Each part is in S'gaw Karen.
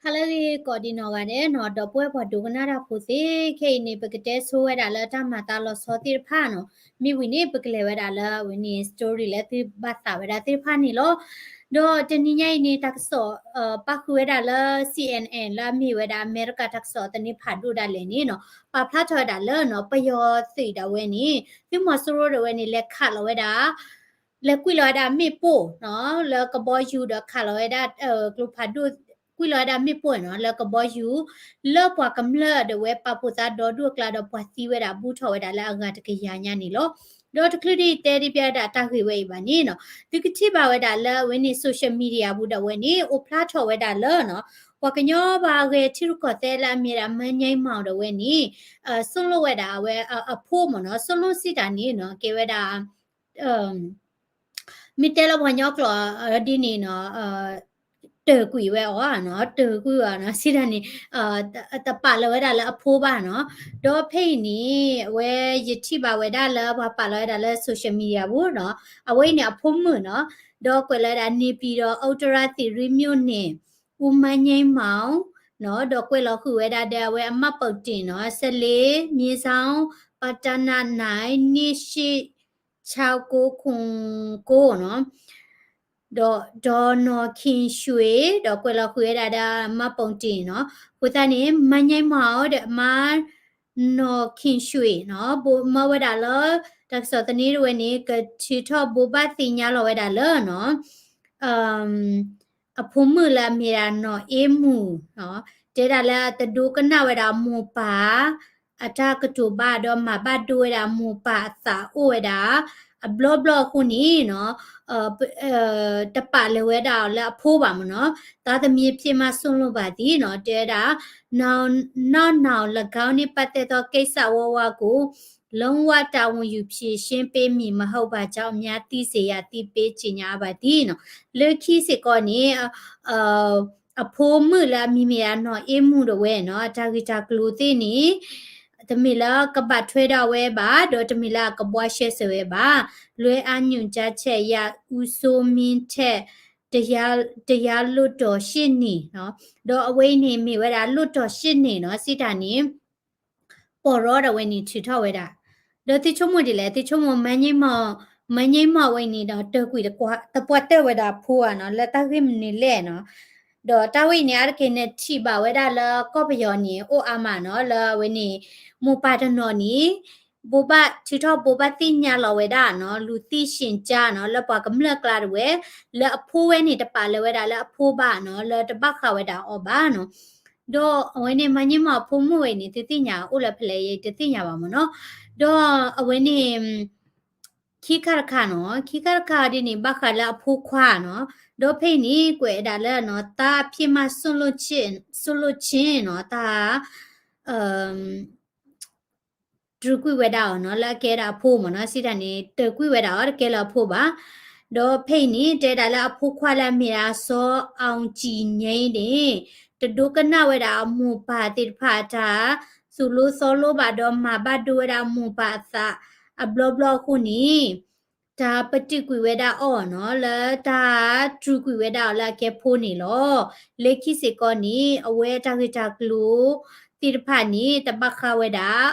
ဟါလၢအဂ့ၤ ကိးဒံနီၢ်ဂၤဒဲးနီၤ, ဒီပုၢ်ဝဲၢ်ပှၤဒိကနၣ်တၢ်ဖိသ့ၣ်, ခဲအံၤန့ၣ် ပကတဲဆိဝဲဒၣ်လၢတၢ်မၤသးလီၤဆီသ့ၣ်တဖၣ်နီၤ. မ့ၢ်ဝံၤန့ၣ် ပကလဲၤဝဲဒၣ်လၢအဝဲန့ၣ် story လၢသုဘၣ်သးဝဲဒၣ်သ့ၣ်တဖၣ်န့ၣ်လီၤ. ဒီးတနံၤညါအံၤန့ၣ် တၢ်ကစီၣ် ပၣ်ဃုာ်ဝဲဒၣ်လၢ C N N လၢအမ့ၢ်ဝဲဒၣ်အမဲရကၤတၢ်ကစီၣ်သန့ဖးဒိၣ်ဒၣ်လဲာ်န့ၣ်နီၤ, ပာ်ဖျါထီၣ်ဝဲဒၣ်လၢနီၤ ပယီၤသုးဒၣ်ဝဲန့ၣ် သုးမီၤစိရိၤဒၣ်ဝဲန့ၣ် လဲၤခးလီၤဝဲဒၣ် လဲၤကွံာ်လီၤဝဲဒၣ်မ့ၣ်ပိၢ်နီၤ လၢကဘီယူၤဒီးခးလီၤဝဲဒၣ် ကျိဖးဒိၣ် ကွံာ်လီၤဝဲဒၣ်မ့ၣ်ပိၢ်နီၤ လၢကဘီယူၤ လၢပှၤကမျၢၢ်ဒၣ်ဝဲပာ်ဖှိၣ်သးဒီဒူၣ်အကျါဒီးပှၤသံဝဲဒၣ်ဘူးထီၣ်ဝဲဒၣ်လၢအဂၤတကယၤညါန့ၣ်လီၤ. ဒီးတချုးဒံးတဲဒံးဘၣ်ဒၣ်တၢ်ဂ့ၢ်ဝဲအံၤဘၣ်န့ၣ်နီၤ သုကထံၣ်ဘၣ်ဝဲဒၣ်လၢအဝဲန့ၣ် social media ပူၤဒၣ်ဝဲန့ၣ် အိၣ်ဖျါထီၣ်ဝဲဒၣ်လၢနီၤ ပှၤကညီဘၣ်ဂဲၤထံရူၢ်ကီၢ်သဲးလၢအမ့ၢ်ဒၣ် မါညါမီၢ် ဒၣ်ဝဲန့ၣ် စိၣ်လိၣ်ဝဲဒၣ်အဝဲအဖိမ့ၢ်နီၤ စိၣ်လိၣ်စံးတၢ်န့ၣ်နီၤ ကဲဝဲဒၣ် မ့ၢ်တဲလၢပှၤကညီကျိာ်ဒ်န့ၣ်နီၤ တၢၢ်ကွံာ်ဝဲအီၤနီၤ တၢၢ်ကွံာ်အီၤနီၤ စံးတၢ်န့ၣ် တပာ်လၢၤဝဲဒၣ်လၢအဖိဘၣ်နီၤ. ဒီးဖဲအံၤန့ၣ် အဝဲယထံၣ်ဘၣ်ဝဲဒၣ်လၢပှၤပာ်လီၤဝဲဒၣ်လၢ social media ပူၤနီၤ အဝဲအံၤန့ၣ်အဖိမုၣ်နီၤ ဒီးကွဲးလီၤဝဲဒၣ် နေပြည်တော် အူတရသီရိမြို့နယ် ဦးမန်းငြိမ်းမောင် နီၤ ဒီးကွဲးလီၤဃုာ်ဝဲဒၣ်ဒီးအဝဲအမှတ်ပုံတင်နီၤ စလေး မြေစောင်း ပါတနာနိုင် နှစ်ရှစ်ခြောက်ကိုခုနှစ်ကိုနီၤ ဒီး ဒေါ်နော်ခင်ရွှေ ဒီးကွဲးလီၤဃုာ်ဝဲဒၣ်ဒီးအမှတ်ပုံတင်နီၤ အဃိသတးန့ၣ် မန်းငြိမ်းမောင် ဒီး မန်းနော်ခင်ရွှေ နီၤ ဘိးမၢဝဲဒၣ်လၢ တၢ်ကစီၣ်သန့ဒၣ်ဝဲန့ၣ် ကထုးထီၣ်ဘိးဘၣ်သ့ၣ်ညါလီၤဝဲဒၣ်လၢနီၤ အဖိမုၣ်လၢအမ့ၢ်ဒၣ်နီၢ်အ့မူၢ်နီၤ တဲဒၣ်လၢအတဒိကနၣ်ဝဲဒၣ်အမိၢ်ပၢ် အတၢ်ကတိၤဘၣ်ဒီးမၤဘၣ်ဒိဝဲဒၣ်အမိၢ်ပၢ်အသးအိၣ်ဝဲဒၣ် အဘျီဘျီအဃိန့ၣ်နီၤ တပာ်လၢၤဝဲဒၣ်အီၤလၢအဖိဘၣ်မ့ၢ်နီၤ သားသမီးအဖြစ်မှစွန့်လွှတ်ပါသည်နီၤ တဲဝဲဒၣ် နောက်နောင် ၎င်းနှင့်ပတ်သက်သောကိစ္စဝဝကို လုံးဝတာဝန်ယူဖြေရှင်းပေးမည်မဟုတ်ပါကြောင်း အများသိစေရန် သတိပေးကြေညာအပ်ပါသည်နီၤ လၢခံစ့ၢ်ကီးန့ၣ် အဖိမုၣ်လၢအမံၤမ့ၢ်ဒၣ်နီၢ်အ့မူၢ်ဒၣ်ဝဲနီၤ အတၢ်ဂ့ၢ်တၢ်ကျိၤသ့ၣ်န့ၣ် တမ့ၢ်လၢကဘၣ်ထွဲဒီးဝဲဘၣ် ဒီးတမ့ၢ်လၢအကဘှါရှဲစၢၤဝဲဘၣ် လွဲအညွှန်ကြားချက်အရ ဦးစိုးမင်းထက် တရားလွှတ်တော်ရှေ့နေ နီၤ ဒီးအဝဲအံၤန့ၣ်မ့ၢ်ဝဲဒၣ် လွှတ်တော်ရှေ့နေ နီၤ စံးတၢ်န့ၣ် ပီၢ်ရီဒၣ်ဝဲန့ၣ်ထုးထီၣ်ဝဲဒၣ် ဒီးသုဆိကမိၣ်ဒ်လဲၣ် သုဆိကမိၣ် မန်းငြိမ်းမောင် မန်းငြိမ်းမောင် ဝဲအံၤန့ၣ်ဒီး တၢၢ်ကွံာ်သပှၢ်တၢၢ်ဝဲဒၣ်အဖိဧါနီၤ လၢတၢ်ဂ့ၢ်မနုၤလဲၣ်နီၤ ဒီးတၢ်ဝဲအံၤန့ၣ် အါတက့ၢ်န့ၣ်ထံၣ်ဘၣ်ဝဲဒၣ်လၢကီၢ်ပယီၤန့ၣ် အိၣ်အါမးနီၤ လၢအဝဲန့ၣ် မိၢ်ပၢ်တနီၤန့ၣ် ဘိးဘၣ်ထုးထီၣ်ဘိးဘၣ်သ့ၣ်ညါလီၤဝဲဒၣ်နီၤ လူသိရှင်ကြားနီၤ လၢပှၤကမျၢၢ်အကျါဒၣ်ဝဲ လၢအဖိဝဲန့ၣ် တပာ်လၢၤဝဲဒၣ်လၢအဖိဘၣ်နီၤ လၢတဘၣ်ဃးဝဲဒၣ်အီၤဘၣ်နီၤ ဒီးအဝဲန့ၣ် မန်းငြိမ်းမောင် အဖိမုၣ်ဝဲအံၤန့ၣ် သုသ့ၣ်ညါအိၣ်လၢဖဲလဲၣ် ယတသ့ၣ်ညါဘၣ်မ့ၢ်နီၤ ဒီးအဝဲန့ၣ် ခံခါတခါနီၤ ခံခါတခါဒ်န့ၣ် ဘၣ်ဃးလၢအဖိခွါနီၤ ဒီးဖဲအံၤန့ၣ် ကွဲးဒၣ်လၢနီၤ သားအဖြစ်မှစွန့်လွှတ်ခြင်း စွန့်လွှတ်ခြင်းနီၤ တၢ် တၢၢ်ကွံာ်ဝဲဒၣ်အီၤနီၤ လၢအကဲဒၣ်အဖိမ့ၢ်နီၤ စံးတၢ်န့ၣ် တၢၢ်ကွံာ်ဝဲဒၣ်အီၤ တကဲလၢအဖိဘၣ် ဒီးဖဲအံၤန့ၣ် တဲဒၣ်လၢအဖိခွါလၢအမ့ၢ်ဒၣ် စီၤအောင်ကြည်န့ၣ် တဒိကနၣ်ဝဲဒၣ်အမိၢ်ပၢ်သ့ၣ်တဖၣ်အတၢ် သူၣ်လိသီလိဘၣ်ဒီးမၤဘၣ်ဒိဝဲဒၣ်အမိၢ်ပၢ်အသး အဘျီဘျီအဃိန့ၣ် တၢ်ပတုာ်ကွံာ်ဝဲဒၣ်အီၤနီၤ လၢတၢ်တြူာ်ကွံာ်ဝဲဒၣ်အီၤလၢအကဲဖိန့ၣ်လီၤ. လၢခံစ့ၢ်ကီးန့ၣ် အဝဲတၢ်ဂ့ၢ်တၢ်ကျိၤသ့ၣ်တဖၣ်န့ၣ် တဘၣ်ဃးဝဲဒၣ်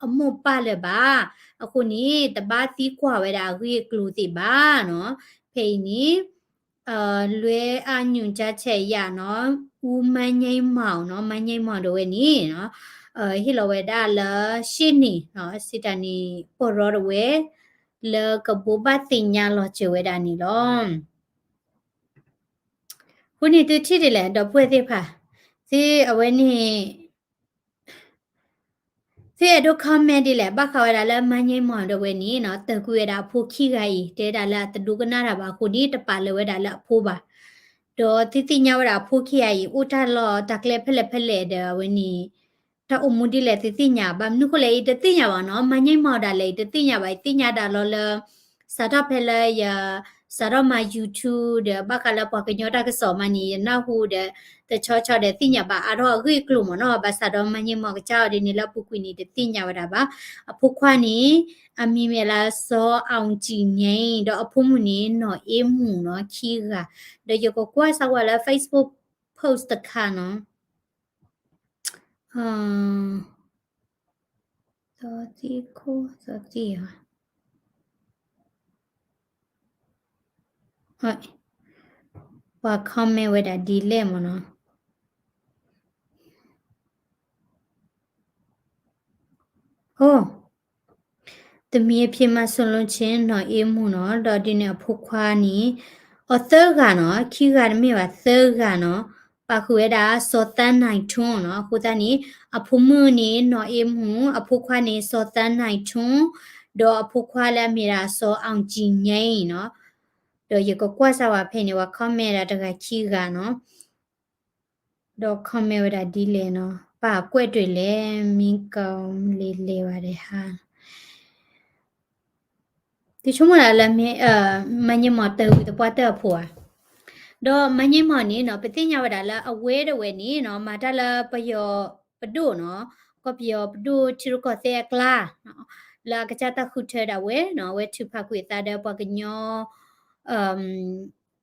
အမိၢ်ပၢ်လၢၤဘၣ်. အဃိန့ၣ် တဘၣ်သံကွၢ်ဝဲဒၣ်အဂ့ၢ်အကျိၤသ့ၣ်ဘၣ်နီၤ. ဖဲအံၤန့ၣ် လွဲအညွှန်ကြားချက်အရနီၤ ဦးမန်းငြိမ်းမောင်နီၤ မန်းငြိမ်းမောင်ဒၣ်ဝဲန့ၣ် ဟ့ၣ်လီၤဝဲဒၣ်လၢ ရှေ့နေနီၤ စံးတၢ်န့ၣ် ပီၢ်ရီဒၣ်ဝဲ လၢကဘိးဘၣ်သ့ၣ်ညါလီၤစၢၤဝဲဒၣ်န့ၣ်လီၤ. အဃိန့ၣ်သုထံၣ်ဒ်လဲၣ် ဒီပုၢ်ဝဲၢ်သ့ၣ်တဖၣ်, သုအဝဲန့ၣ် သုအဲၣ်ဒိး comment ဒ်လဲၣ် ဘၣ်ဃးဝဲဒၣ်လၢ မန်းငြိမ်းမောင် ဒၣ်ဝဲန့ၣ်နီၤ တၢၢ်ကွံာ်ဝဲဒၣ်အဖိခံဂၤအံၤ တဲဒၣ်လၢအတဒိကနၣ်တၢ်ဘၣ်အဃိန့ၣ် တပာ်လၢၤဝဲဒၣ်လၢအဖိဘၣ်. ဒီးသုသ့ၣ်ညါဝဲဒၣ်အဖိခံဂၤအံၤ အိၣ်တၢ်လီၢ်တၢ်ကျဲဖဲလဲၣ်ဖဲလဲၣ်ဒီး အဝဲန့ၣ် တၢ်အိၣ်မူဒ်လဲၣ်သုသ့ၣ်ညါ ဘၣ်မနုၤဃိလဲၣ် ယတသ့ၣ်ညါဘၣ်နီၤ မန်းငြိမ်းမောင် ဒၣ်လဲာ် ယတသ့ၣ်ညါဘၣ် ယသ့ၣ်ညါဒၣ်လီၤလၢ စးထီၣ်ဖဲလၢယ စးထီၣ်မၤ YouTube ဒီး ဘၣ်ဃးလၢပှၤကညီတၢ်ကစီၣ်မးန့ၣ် ယနၢ်ဟူဒီး တဆီဆီဒီးသ့ၣ်ညါဘၣ်အါထီၣ်အဂ့ၢ်အကျိၤမ့ၢ်နီၤ, ဘၣ်ဆၣ်ဒီး မၤန့ၢ်မီၢ်ကစၢ်အီၤဒ်န့ၣ် လၢအပူၤကွံာ်န့ၣ်တသ့ၣ်ညါဝဲဒၣ်ဘၣ်. အဖိခွါန့ၣ် အမံၤမ့ၢ်လၢစီၤအီၣ်ကံၣ်ညါ ဒီးအဖိမုၣ်န့ၣ် နီၢ်အ့မူၣ်နီၤ ခံဂၤ, ဒီးယကကွၢ်စၢ်ဝဲလၢ Facebook post တခါနီၤ. သီသံခိၣ် သီသံဧါ, ပှၤ comment ဝဲဒၣ်ဒ်လဲၣ်မ့ၢ်နီၤ. အိၣ် သမီးအဖြစ်မှတ်ဆိုလို့ချင်း နီၢ်အ့မူၣ်နီၤ, ဒီးဒ်န့ၣ်အဖိခွါန့ၣ် အီၤသၢဂၤနီၤ, ခံဂၤတမ့ၢ်ဘၣ် သၢဂၤနီၤ, ပာ်ဃုာ်ဝဲဒၣ်စီၤသန်းနိုင်ထွန်းနီၤ, အဃိသတးန့ၣ် အဖိမုၣ်န့ၣ် နီၢ်အ့မူၣ်, အဖိခွါန့ၣ် စီၤသန်းနိုင်ထွန်း, ဒီးအဖိခွါလၢအမ့ၢ်ဒၣ်စီၤအောင်ကြည်ငြိမ်းနီၤ, ဒီးယကကွၢ်စၢ်ဝဲဖဲန့ၣ် ပှၤ comment ဒၣ်တဂၤခံဂၤနီၤ. ဒီး comment ဝဲဒၣ်ဒ်လဲၣ်နီၤ, ပာ်ကွဲးတ့ၢ်လဲၣ်, မ့ၢ်ကလဲၤဝဲဒၣ်ဟါ, သုဆိကမိၣ်ဒၣ်လၢ မၤန့ၢ်မီၢ်တၢ်ဂုၤသပှၢ်တၢၢ်အဖိဧါ, ဒီးမၤန့ၢ်မီၢ်န့ၣ်နီၤ ပသ့ၣ်ညါဝဲဒၣ်လၢအဝဲတဝဲန့ၣ်နီၤ မၤတၢ်လၢပယီၤပဒိၣ်နီၤ, ကီၢ်ပယီၤပဒိၣ်ထံရူၢ်ကီၢ်သဲးအကျါ, လၢအကစၢ်တၢ်ဃုထၢဒၣ်ဝဲနီၤ, အဝဲထုးဖးကွံာ်အသးဒီးပှၤကညီ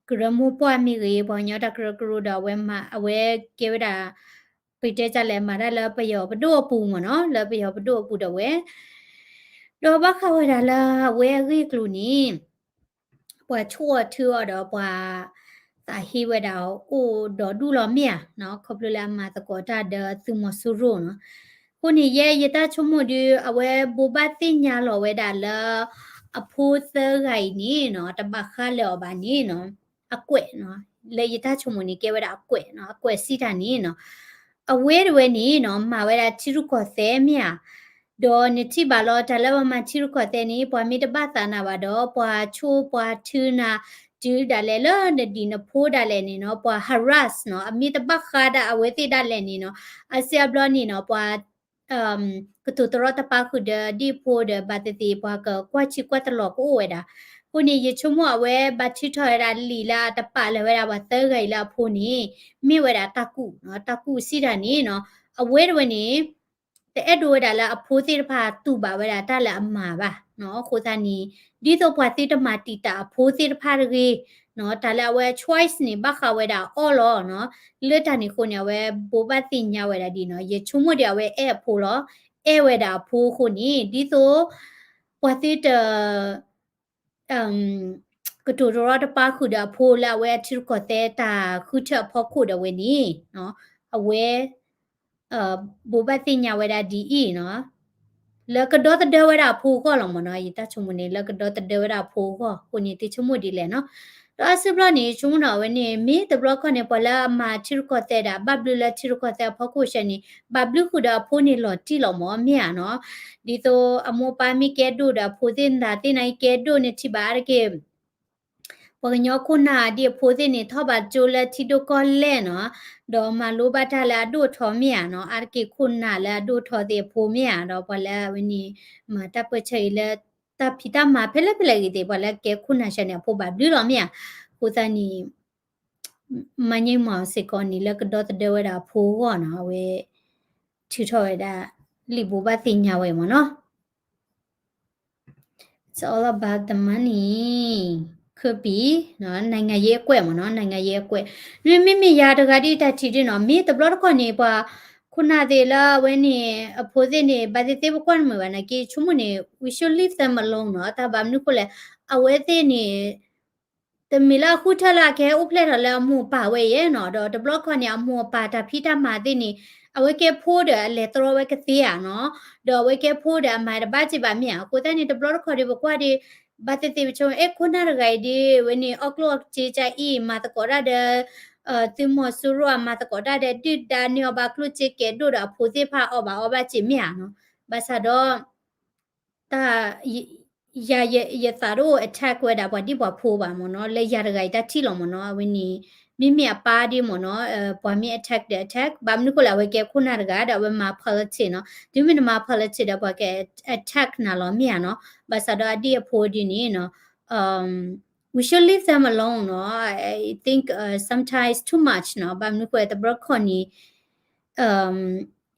ကရၢမိၢ်ပှၢ်မ့ၢ်ဂ့ၤ, ပှၤကညီတၢ်ကရၢကရိဒီး အဝဲမၤ အဝဲကဲဝဲဒၣ် ပတဲတၢ်လဲၣ် မၤတၢ်လၢပယီၤပဒိၣ်အပူၤမ့ၢ်နီၤ, လၢပယီၤပဒိၣ်အပူၤဒီးဝဲ, ဒီးဘၣ်ဃးဝဲဒၣ်လၢအဝဲအဂ့ၢ်အကျိၤန့ၣ် ပှၤဆိၣ်အီၤထုအီၤဒီးပှၤ သးဟ့ဝဲဒၣ်အိၣ်ဒီးဒူၣ်လီၤမ့ၢ်ဧါ, ခီဖျိလၢအမၤသကိးတၢ်ဒီးသုးမီၤစိရိၤနီၤ. အဃိန့ၣ် ယဲယတၢ်ဆိကမိၣ်ဒုး အဝဲဘိးဘၣ်သ့ၣ်ညါလီၤဝဲဒၣ်လၢ အဖိသၢဂၤအံၤန့ၣ်နီၤ တဘၣ်ဃးလၢၤအီၤဘၣ်န့ၣ်နီၤ, အကွဲးနီၤ, လၢယတၢ်ဆိကမိၣ်န့ၣ် ကဲဝဲဒၣ်အကွဲးနီၤ, အကွဲးစံးတၢ်န့ၣ်နီၤ, အဝဲတဝဲန့ၣ်နီၤ မၤဝဲဒၣ်ထံရူၢ်ကီၢ်သဲးမ့ၢ်ဧါ, ဒီးနထံၣ်ဘၣ်လီၤ တၢ်လၢပှၤမၤထံရူၢ်ကီၢ်သဲးန့ၣ် ပှၤမ့ၢ်တဘၣ်သးနၤဘၣ်ဒီး ပှၤဆိၣ်ပှၤထုနၤ တုၤဒၣ်လဲာ်လၢနဒံၣ်နဖိဒၣ်လဲာ်န့ၣ်နီၤ ပှၤ harass နီၤ, အမ့ၢ်တဘၣ်ဃးဒၣ်အဝဲသ့ၣ်ဒၣ်လဲာ်န့ၣ်နီၤ, အစံးအဘျီန့ၣ်နီၤ ပှၤ ကတိၤတရီတပါဃုာ်ဒီးဒ်အဖိဒီး ဘၣ်သ့ၣ်သ့ၣ်ပှၤကကွၢ်ထံကွၢ်တလီၤကအိၣ်ဝဲဒၣ်. အဃိန့ၣ် ယဆိကမိၣ်အဝဲဘၣ်ထုးထီၣ်ဝဲဒၣ်လံာ်လၢအတပာ်လၢၤဝဲဒၣ်ပှၤသၢဂၤအံၤလၢအဖိန့ၣ် မ့ၢ်ဝဲဒၣ်တၢ်ကူၣ်နီၤ, တၢ်ကူၣ်စံးတၢ်န့ၣ်နီၤ, အဝဲတဝဲန့ၣ် တအဲၣ်ဒိးဝဲဒၣ်လၢအဖိသ့ၣ်တဖၣ်တူၢ်ဘၣ်ဝဲဒၣ်တၢ်လၢအမၤဘၣ်နီၤ. အဃိသတးန့ၣ် ဒ်သိးပှၤသုတမၤတံာ်တာ်အဖိသ့ၣ်တဖၣ်တဂ့ၤနီၤ, တၢ်လၢအဝဲ choice န့ၣ် ဘၣ်ဃးဝဲဒၣ်အီၤလီၤနီၤ. လၢတၢ်န့ၣ်အဃိန့ၣ် အဝဲဘိးဘၣ်သ့ၣ်ညါဝဲဒၣ်ဒ်နီၤ, ယဆိကမိၣ်ဒီးအဝဲအဲၣ်အဖိလီၤ, အဲၣ်ဝဲဒၣ်အဖိအဃိန့ၣ် ဒ်သိး ပှၤသုတ ကတိၤတရီတပါဃုာ်ဒီးအဖိလၢအဝဲအထံရူၢ်ကီၢ်သဲးတၢ်ဃုထၢအဖီခိၣ်ဒီးဝဲန့ၣ်, အဝဲ ဘိးဘၣ်သ့ၣ်ညါဝဲဒၣ်ဒ်အံၤနီၤ, လၢကဒီသဒၢဝဲဒၣ်အဖိအဂီၢ်လီၤမ့ၢ်နီၤ, ယတၢ်ဆိကမိၣ်န့ၣ် လၢကဒီသဒၢဝဲဒၣ်အဖိအဂီၢ်အဃိန့ၣ် သုဆိကမိၣ်ဒ်လဲၣ်နီၤ. ဒီးအါစုဘျီန့ၣ် ယဆိကမိၣ်နီၤ အဝဲန့ၣ် မ့ၢ်တဘျီခီန့ၣ် ပှၤလၢအမၤထံရူၢ်ကီၢ်သဲးဒၣ် ဘၣ်ဘျုးလၢထံရူၢ်ကီၢ်သဲးအဖီခိၣ်ဆဲန့ၣ် ဘၣ်ဘျုးဃုာ်ဒီးအဖိန့ၣ်လီၤတံၢ်လီၤမ့ၢ် မ့ၢ်ဧါနီၤ. ဒ်သိးအမိၢ်ပၢ်မ့ၢ်ကဲဒိၣ်ဒီးအဖိသ့ၣ်နသးသ့ၣ်နအံၤကဲဒိၣ်န့ၣ်ထံၣ်ဘၣ်အါတက့ၢ် ပှၤကညီခိၣ်နၢ်ဒ်အဖိသ့ၣ်န့ၣ် ထီၣ်ဘၣ်ကၠိလၢထံဒိၣ်ကီၢ်လဲၢ်နီၤ, ဒီးမၤလိဘၣ်တၢ်လၢအဒိၣ်ထီမ့ၢ်ဧါနီၤ, အါတက့ၢ်ခိၣ်နၢ်လၢအဒိၣ်ထီသ့ၣ်အဖိမ့ၢ်ဧါ, ဒီးပှၤလၢအဝဲန့ၣ် မၤတၢ်ပၢဆှၢအံၤလၢ တၢ်ဖံးတၢ်မၤဖဲလဲၣ်ဖဲလဲၣ်ဂ့ၤသ့ၣ် ပှၤလၢကဲခိၣ်နၢ်ဆှၢန့ၣ် အဖိဘၣ်ဘျုးလီၤမ့ၢ်ဧါ, အဃိသတးန့ၣ် မၤန့ၢ်မီၢ်စ့ၢ်ကီးန့ၣ် လၢကဒီသဒၢဝဲဒၣ်အဖိအဂီၢ်နီၤ, အဝဲ ထုးထီၣ်ဝဲဒၣ် လံာ်ဘိးဘၣ်သ့ၣ်ညါဝဲမ့ၢ်နီၤ. It's all about the money. Could be နီၤ, နိုင်ငံရေးအကွက်မ့ၢ်နီၤ, နိုင်ငံရေးအကွက်. မ့မ့ၢ်ယၤတဂၤဒ်တၢ်ထံၣ်ဒ်နီၤ, မ့ၢ်တဘျီတခီၣ်န့ၣ် ပှၤခိၣ်နၢ်သ့ၣ်လၢအဝဲန့ၣ် အဖိသ့ၣ်န့ၣ် ဘၣ်သ့ၣ်သ့ၣ်ပကွၢ်နမုာ်ဘၣ်နာ်က့ ဆိကမိၣ်န့ၣ် we should leave them alone နီၤ, တၢ်ဘၣ်မနုၤဃိလဲၣ်, အဝဲသ့ၣ်န့ၣ် တမ့ၢ်လၢအဃုထၢလၢအကဟဲအိၣ်ဖျဲၣ်ထီၣ်လၢအမိၢ်အပၢ်ဝဲယဲနီၤ, ဒီးတဘျီခီန့ၣ် အမိၢ်အပၢ်တၢ်ဖံးတၢ်မၤသ့ၣ်န့ၣ် အဝဲကဲဖိဒီးအလဲၤတြီဝဲကသ့ဧါနီၤ, ဒီးအဝဲကဲဖိဒီးအမၤတဘၣ်စ့ၢ်ဘၣ်မ့ၢ်ဧါ, အဃိသတးန့ၣ် တဘျီတခီၣ်ဒီးပကွၢ်ဒီး ဘၣ်သ့ၣ်သ့ၣ်ပဆိကမိၣ် အဲ ခိၣ်နၢ်တဂၤအံၤဒ်ဝဲန့ၣ် အီၣ်ကျိၣ်အီၣ်စ့ကါအံၤ မၤသကိးတၢ်ဒီး သုးမီၤစိရိၤ မၤသကိးတၢ်ဒီး ဒုၣ်ဒါန့ၢ်အီၤဘၣ်ကျိၣ်စ့ကဲဒိၣ်ဒီးအဖိသ့ၣ်တဖၣ်အီၣ်ဘၣ်အီဘၣ်စ့ၢ်မ့ၢ်ဧါနီၤ, ဘၣ်ဆၣ်ဒီး တၢ် ယၤယသးတအိၣ် attack ဝဲဒၣ်ပှၤဒ်ပှၤဖိဘၣ်မ့ၢ်နီၤ, လၢယၤတဂၤအံၤတၢ်ထံၣ်လီၤမ့ၢ်နီၤ, အဝဲန့ၣ် မ့မ့ၢ်အပၢ်ဒ်မ့ၢ်နီၤ, ပှၤမ့ၢ် attack ဒီး attack ဘၣ်မနုၤဃိလဲၣ် အဝဲကဲခိၣ်နၢ်တဂၤဒီးအဝဲမၤ politics နီၤ, တုၤမ့ၢ်နမၤ politics ဒီးပှၤက attack နၤလီၤမ့ၢ်ဧါနီၤ, ဘၣ်ဆၣ်ဒီးအဒ်အဖိဒ်န့ၣ်နီၤ we should leave them alone နီၤ. I think sometimes too much နီၤ. ဘၣ်မနုၤဃိ တဘျီခီၣ်န့ၣ်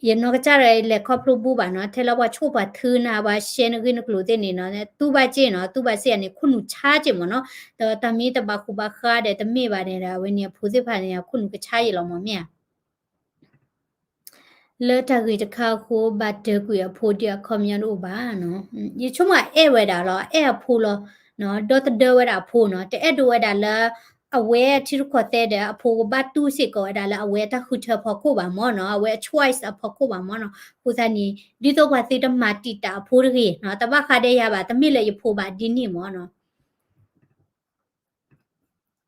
ယနီၢ်ကစၢ်ဒီးလဲၤခီဖျိဘူးဘၣ်နီၤ, ထဲလၢပှၤဆိၣ်ပှၤထုနၤ ပှၤရှဲနဂ့ၢ်နကျိၤသ့ၣ်န့ၣ်နီၤ, တူၢ်ဘၣ်က့ၢ်နီၤ, တူၢ်ဘၣ်စ့ၢ်န့ၣ် ခိၣ်နူာ်ဆါက့ၢ်မ့ၢ်နီၤ. ဒီးတၢ်မ့ၢ်တဘၣ်ဃူဘၣ်ဃးဒီးတမ့ၢ်ဘၣ်န့ၣ်ဒီး အဝဲန့ၣ်အဖိသ့ၣ်တဖၣ်န့ၣ် ခိၣ်နူာ်ကဆါယံာ်လီၤမ့ၢ် မ့ၢ်ဧါ. လၢတၢ်ဂ့ၢ်တခါအဃိ ဘၣ်တၢၢ်ကွံာ်အဖိဒီးအခီပညီတအိၣ်ဘၣ်နီၤ. ယဆိကမိၣ်အဲၣ်ဝဲဒၣ်လီၤ, အဲၣ်အဖိလီၤ, ဒီသဒၢဝဲဒၣ်အဖိနီၤ, တအဲၣ်ဒိးဝဲဒၣ်လၢ အဝဲထံရူၢ်ကီၢ်သဲးဒီးအဖိကဘၣ်တူၢ်စ့ၢ်ကီးဝဲဒၣ်လၢအဝဲတၢ်ဃုထၢဖီခိၣ်ဘၣ်မ့ၢ်နီၤ, အဝဲအ choice အဖီခိၣ်ဘၣ်မ့ၢ်နီၤ. အဃိသတးန့ၣ် ဒ်သိးပှၤသုတမၤတံာ်တာ်အဖိတဂ့ၤနီၤ, တဘၣ်ဃးဒီးယၤဘၣ်, တမ့ၢ်လၢယဖိဘၣ်ဒ်န့ၣ်မ့ၢ်နီၤ.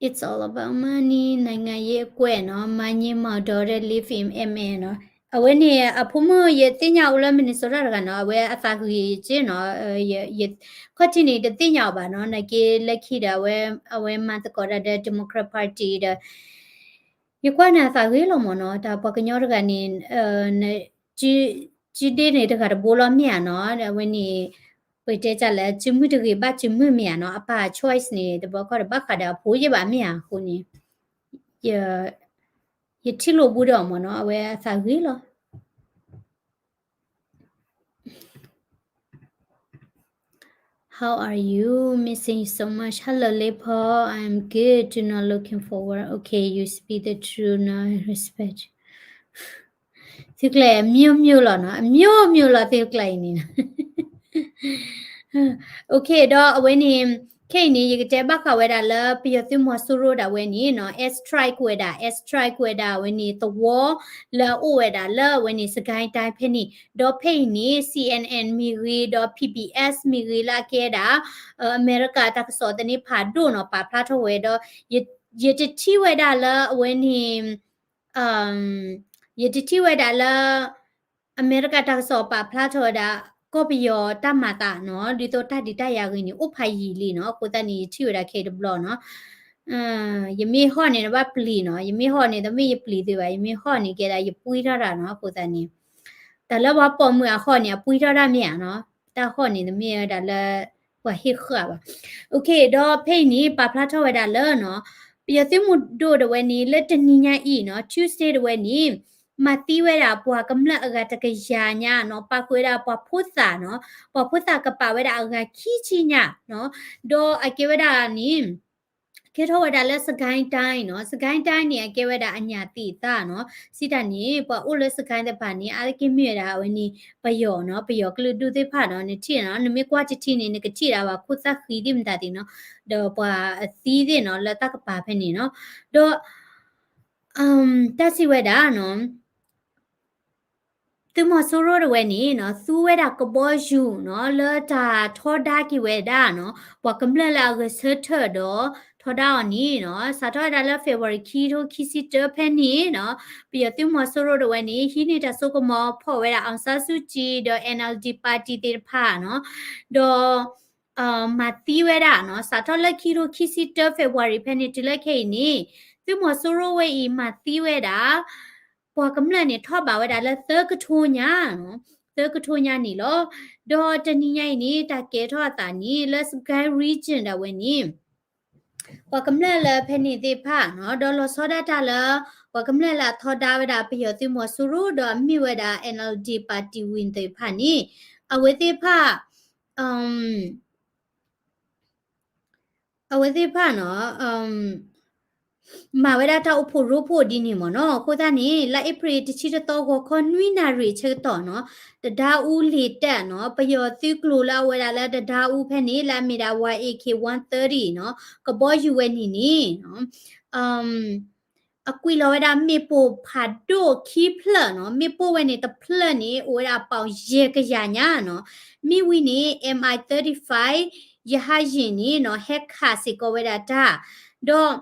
It's all about money, နိုင်ငံရေးအကွက်နီၤ, မၤညင်းမောင်ဒေါ်ရဲၣ် live in M A နီၤ. အဝဲန့ၣ် အဖိမုၣ်ယသ့ၣ်ညါအိၣ်လၢ Minnesota တဂၤနီၤ, အဝဲအသးဂ့ၤက့နီၤ, ခီၣ်ထံးန့ၣ် တသ့ၣ်ညါအီၤဘၣ်နီၤ, နာ်က့လၢခံဒီး အဝဲမၤသကိးတၢ်ဒီး Democrat Party ဒီး ယကွၢ်န့ၣ်အသးဂ့ၤလီၤမ့ၢ်နီၤ, တၢ်ပှၤကညီတဂၤန့ၣ် စုဒ့န့ၣ် တဂၤတဘိလီၤမ့ၢ်ဧါနီၤ, အဝဲန့ၣ် ပတဲတၢ်လၢ စုမုၢ်တဂ့ၤဘၣ်စုမုၢ်မ့ၢ်ဧါနီၤ, အပၢ် choice န့ၣ် တဘျီခီၣ်တဘၣ်ဃးဒီးအဖိယဲၢ်ဘၣ်မ့ၢ်ဧါ, အဃိန့ၣ် ယထံၣ်လိာ်ဘူးဒီးအီၤမ့ၢ်နီၤ, အဝဲအသးဂ့ၤလီၤ. How are you? Missing you so much. Hello, Lipho. I'm good. Do not looking forward. Okay, you speak the truth. Now I respect you. သုကျဲအမျိုးမျိုးလီၤနီၤ, အမျိုးမျိုးလီၤ သုကျဲအံၤန့ၣ်နီၤ. Okay, ဒီးအဝဲန့ၣ် ခဲအံၤန့ၣ် ယကတဲဘၣ်ဃးဝဲဒၣ်လၢပယီၤသုးမီၤစိရိၤဒၣ်ဝဲန့ၣ်နီၤ, air strike ဝဲဒၣ်, air strike ဝဲဒၣ်အဝဲန့ၣ် သဝီလၢအအိၣ်ဝဲဒၣ်လၢအဝဲန့ၣ် စကဲတိုင်းဖဲန့ၣ်, ဒီးဖဲအံၤန့ၣ် C N N မ့ၢ်ဂ့ၤ ဒီး P B S မ့ၢ်ဂ့ၤလၢအကဲဒၣ် အမဲရကၤတၢ်ကစီၣ်သန့ဖးဒိၣ်နီၤ ပာ်ဖျါထီၣ်ဝဲဒီး ယတထံၣ်ဝဲဒၣ်လၢအဝဲန့ၣ် ယတထံၣ်ဝဲဒၣ်လၢ အမဲရကၤတၢ်ကစီၣ်ပာ်ဖျါထီၣ်ဝဲဒၣ် ကီၢ်ပယီၤတၢ်မၤသးနီၤ, ဒ်သိးတၢ်ဒုးတၢ်ယၤဂ့ၤန့ၣ် အိၣ်ဖးယံာ်လံနီၤ, အဃိသတးန့ၣ် ယထံၣ်ဝဲဒၣ်ခဲအံၤတဘျီနီၤ. ယမ့ၢ်ဟီၣ်န့ၣ် နဘၣ်ပျံၤနီၤ, ယမ့ၢ်ဟီၣ်န့ၣ် တမ့ၢ်ယပျံၤသ့ဘၣ်, ယမ့ၢ်ဟီၣ်န့ၣ် ကဲဒၣ်ယပှံထီၣ်တၢ်နီၤ, အဃိသတးန့ၣ် တၢ်လၢပှၤပိာ်မုၣ်အဟီၣ်န့ၣ် အပှံထီၣ်တၢ်မ့ၢ်ဧါနီၤ, တၢ်ဟီၣ်န့ၣ် တမ့ၢ်ဝဲဒၣ်လၢ ပှၤဟ့ၣ်ဃာ်ဘၣ်. Okay, ဒီးဖဲအံၤန့ၣ် ပာ်ဖျါထီၣ်ဝဲဒၣ်လၢနီၤ, ပယီၤသုးမုၢ်ဒိၣ်ဒၣ်ဝဲန့ၣ် လၢတနံၤညါအံၤနီၤ, Tuesday ဒၣ်ဝဲန့ၣ် မၤသံဝဲဒၣ်ပှၤကမျၢၢ်အဂၤတကယၤညါနီၤ, ပာ်ဃုာ်ဝဲဒၣ်ပှၤဖိသၣ်နီၤ, ပှၤဖိသၣ်ကပာ်ဝဲဒၣ်အဂၤခံဆံညါနီၤ, ဒီးအကဲဝဲဒၣ်န့ၣ် ကဲထီၣ်ဝဲဒၣ်လၢ စကဲတိုင်းနီၤ, စကဲတိုင်းန့ၣ် အကဲဝဲဒၣ်အညၣ်သ့ၣ်အသၣ်နီၤ, စံးတၢ်န့ၣ် ပှၤအိၣ်လၢ စကဲသ့ၣ်တဖၣ်န့ၣ် အါတက့ၢ်မ့ၢ်ဝဲဒၣ်အဝဲန့ၣ် ပယီၤနီၤ, ပယီၤကလုာ်ဒူၣ်သ့ၣ်တဖၣ်နီၤ, နထံၣ်နီၤ, နမ့ၢ်ကွၢ်တထံၣ်န့ၣ် နကထံၣ်ဒၣ်ဘၣ် ခိၣ်သၣ်ဃံဒ်မတၤသ့ၣ်နီၤ, ဒီးပှၤအသံသ့ၣ်နီၤ လၢတၢ်ကပၤဖဲန့ၣ်နီၤ, ဒီး တၢ်စံးဝဲဒၣ်နီၤ သုးမီၤစိရိၤဒၣ်ဝဲန့ၣ်နီၤ, သူဝဲဒၣ်ကဘီယူၤနီၤ, လၢတၢ်ထီဒါက့ၤဝဲဒၣ်နီၤ, ပှၤကမျၢၢ်လၢအဂဲၤဆၢထၢၣ်ဒီး ထီဒါအီၤန့ၣ်နီၤ, စးထီၣ်ဝဲဒၣ်လၢ February ခံထိခံဆံတၢဖဲန့ၣ်နီၤ, ပယီၤသုးမီၤစိရိၤဒၣ်ဝဲန့ၣ် ဟံးန့ၢ်တၢ်စိကမီၤဖီၣ်ဝဲဒၣ် အောင်ဆန်းစုကြည် ဒီး N L D party သ့ၣ်တဖၣ်နီၤ, ဒီး မၤသံဝဲဒၣ်နီၤ, စးထီၣ်လၢခံထိခံဆံတၢ February ဖဲန့ၣ် တုၤလၢခဲအံၤန့ၣ် သုးမီၤစိရိၤဝဲအံၤမၤသံဝဲဒၣ် ပှၤကမျၢၢ်န့ၣ် ထီၣ်ဘးဝဲဒၣ်လၢသၢကထိညါနီၤ, သၢကထိညါန့ၣ်လီၤ. ဒီးတနံၤညါအံၤန့ၣ် တၢ်ကဲထီၣ်အသးန့ၣ် လၢ စကဲ region ဒၣ်ဝဲန့ၣ် ပှၤကမျၢၢ်လၢဖဲန့ၣ်သ့ၣ်တဖၣ်နီၤ, ဒီးလီၤဆီဒၣ်တၢ်လၢ ပှၤကမျၢၢ်လၢအထီဒါဝဲဒၣ်ပယီၤသုးမီၤစိရိၤ ဒီးအမ့ၢ်ဝဲဒၣ် N L D party ဝံၤသ့ၣ်တဖၣ်န့ၣ် အဝဲသ့ၣ်တဖၣ် အဝဲသ့ၣ်တဖၣ်နီၤ မၤဝဲဒၣ်တၢ်အိၣ်ဖှိၣ်ရိဖှိၣ်ဒ်န့ၣ်မ့ၢ်နီၤ. အဃိသတးန့ၣ် လါအ့ဖြ့ၣ်တဆံတသီ ဂီၤခီနွံနၣ်ရံၣ်အဆၢကတီၢ်နီၤ, တဒါအူလ့ၤတၢ်နီၤ, ပယီၤသုးကျိၤလၢအဝဲဒၣ်လၢတဒါအူဖဲန့ၣ် လၢအမ့ၢ်ဒၣ် Y A K one thirty နီၤ, ကဘီယူၤဝဲန့ၣ်န့ၣ် အကွံာ်လီၤဝဲဒၣ်မ့ၣ်ပိၢ်ဖးဒိၣ်ခံဖျၢၣ်နီၤ, မ့ၣ်ပိၢ်ဝဲန့ၣ်တဖျၢၣ်န့ၣ် အိၣ်ဝဲဒၣ်အပီၣ်ယဲၢ်ကယၤညါနီၤ, မ့ၢ်ဝံၤန့ၣ် M I thirty-five ရဟတ်ယာဉ်န့ၣ်နီၤ ဟဲခးစ့ၢ်ကီးဝဲဒၣ်တၢ်, ဒီး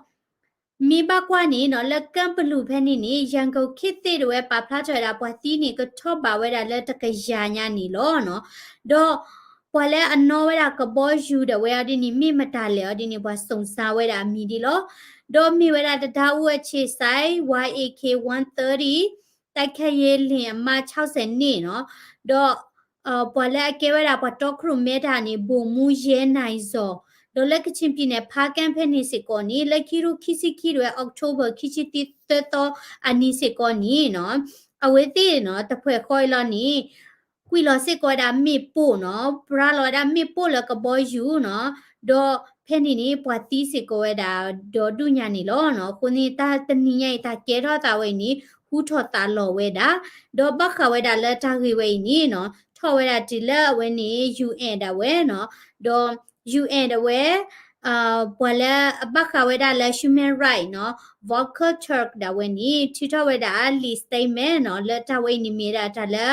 မ့ၢ်ဘၣ်ကွၢ်န့ၣ်နီၤ လၢကၢၣ်ပလူးဖဲန့ၣ်န့ၣ် ရန်ကုန်ခေတ်သစ်ဒၣ်ဝဲပာ်ဖျါထီၣ်ဝဲဒၣ် ပှၤသံန့ၣ် ကထီၣ်ဘးဝဲဒၣ်လၢတကယၤညါန့ၣ်လီၤနီၤ. ဒီးပှၤလၢအနီၣ်ဝဲဒၣ်ကဘီယူၤဒၣ်ဝဲအီၤဒ်န့ၣ် မ့ၢ်မတၤလဲၣ်အီၤဒ်န့ၣ် ပှၤစုံစမ်းဝဲဒၣ်အမံၤဒ်လီၤ. ဒီးမ့ၢ်ဝဲဒၣ်တဒါအူအဆ့းစဲး Y A K one thirty တိုက်ခိုက်ရေးလေယာဉ် အမးခြောက်ဆယ်န့ၣ်နီၤ, ဒီး ပှၤလၢအကဲဝဲဒၣ်ပှၤတီခိၣ်ရိၣ်မဲတၢ်န့ၣ် ဗိုလ်မှူး ရဲနိုင်ဇော် ဒီးလၢကချင်ပြည်နယ် ဖားကန့်ဖဲန့ၣ်စ့ၢ်ကီးန့ၣ် လၢခံထိခံဆံခံဒၣ်ဝဲ October ခံဆံသၢသီအနံၤစ့ၢ်ကီးန့ၣ်နီၤ အဝဲသ့ၣ်နီၤ တဖှဲးဃီအံၤလီၤန့ၣ် ကွံာ်လီၤစ့ၢ်ကီးဝဲဒၣ်မ့ၣ်ပိၢ်နီၤ ပြါလီၤဝဲဒၣ်မ့ၣ်ပိၢ်လၢကဘီယူၤနီၤ ဒီးဖဲန့ၣ်န့ၣ် ပှၤသံစ့ၢ်ကီးဝဲဒၣ်ဒီဒူၣ်ညါန့ၣ်လီၤနီၤ. အဃိန့ၣ် တၢ်တနံၤညါအံၤ တၢ်ကဲထီၣ်သးဝဲအံၤန့ၣ် ဟူထီၣ်သါလီၤဝဲဒၣ် ဒီးဘၣ်ဃးဝဲဒၣ်လၢတၢ်ဂ့ၢ်ဝဲအံၤန့ၣ်နီၤ ထီၣ်ဝဲဒၣ်တုၤလၢအဝဲန့ၣ် ယူၣ်အဲၣ် ဒၣ်ဝဲနီၤ ဒီး ယူၣ်အဲၣ် ဒၣ်ဝဲ ပှၤလၢအဘၣ်ဃးဝဲဒၣ်လၢ human right နီၤ Volker Turk ဒၣ်ဝဲန့ၣ် ထုးထီၣ်ဝဲဒၣ်လံာ် statement နီၤ လၢတၢ်ဝဲအံၤန့ၣ်မ့ၢ်ဒၣ်တၢ်လၢ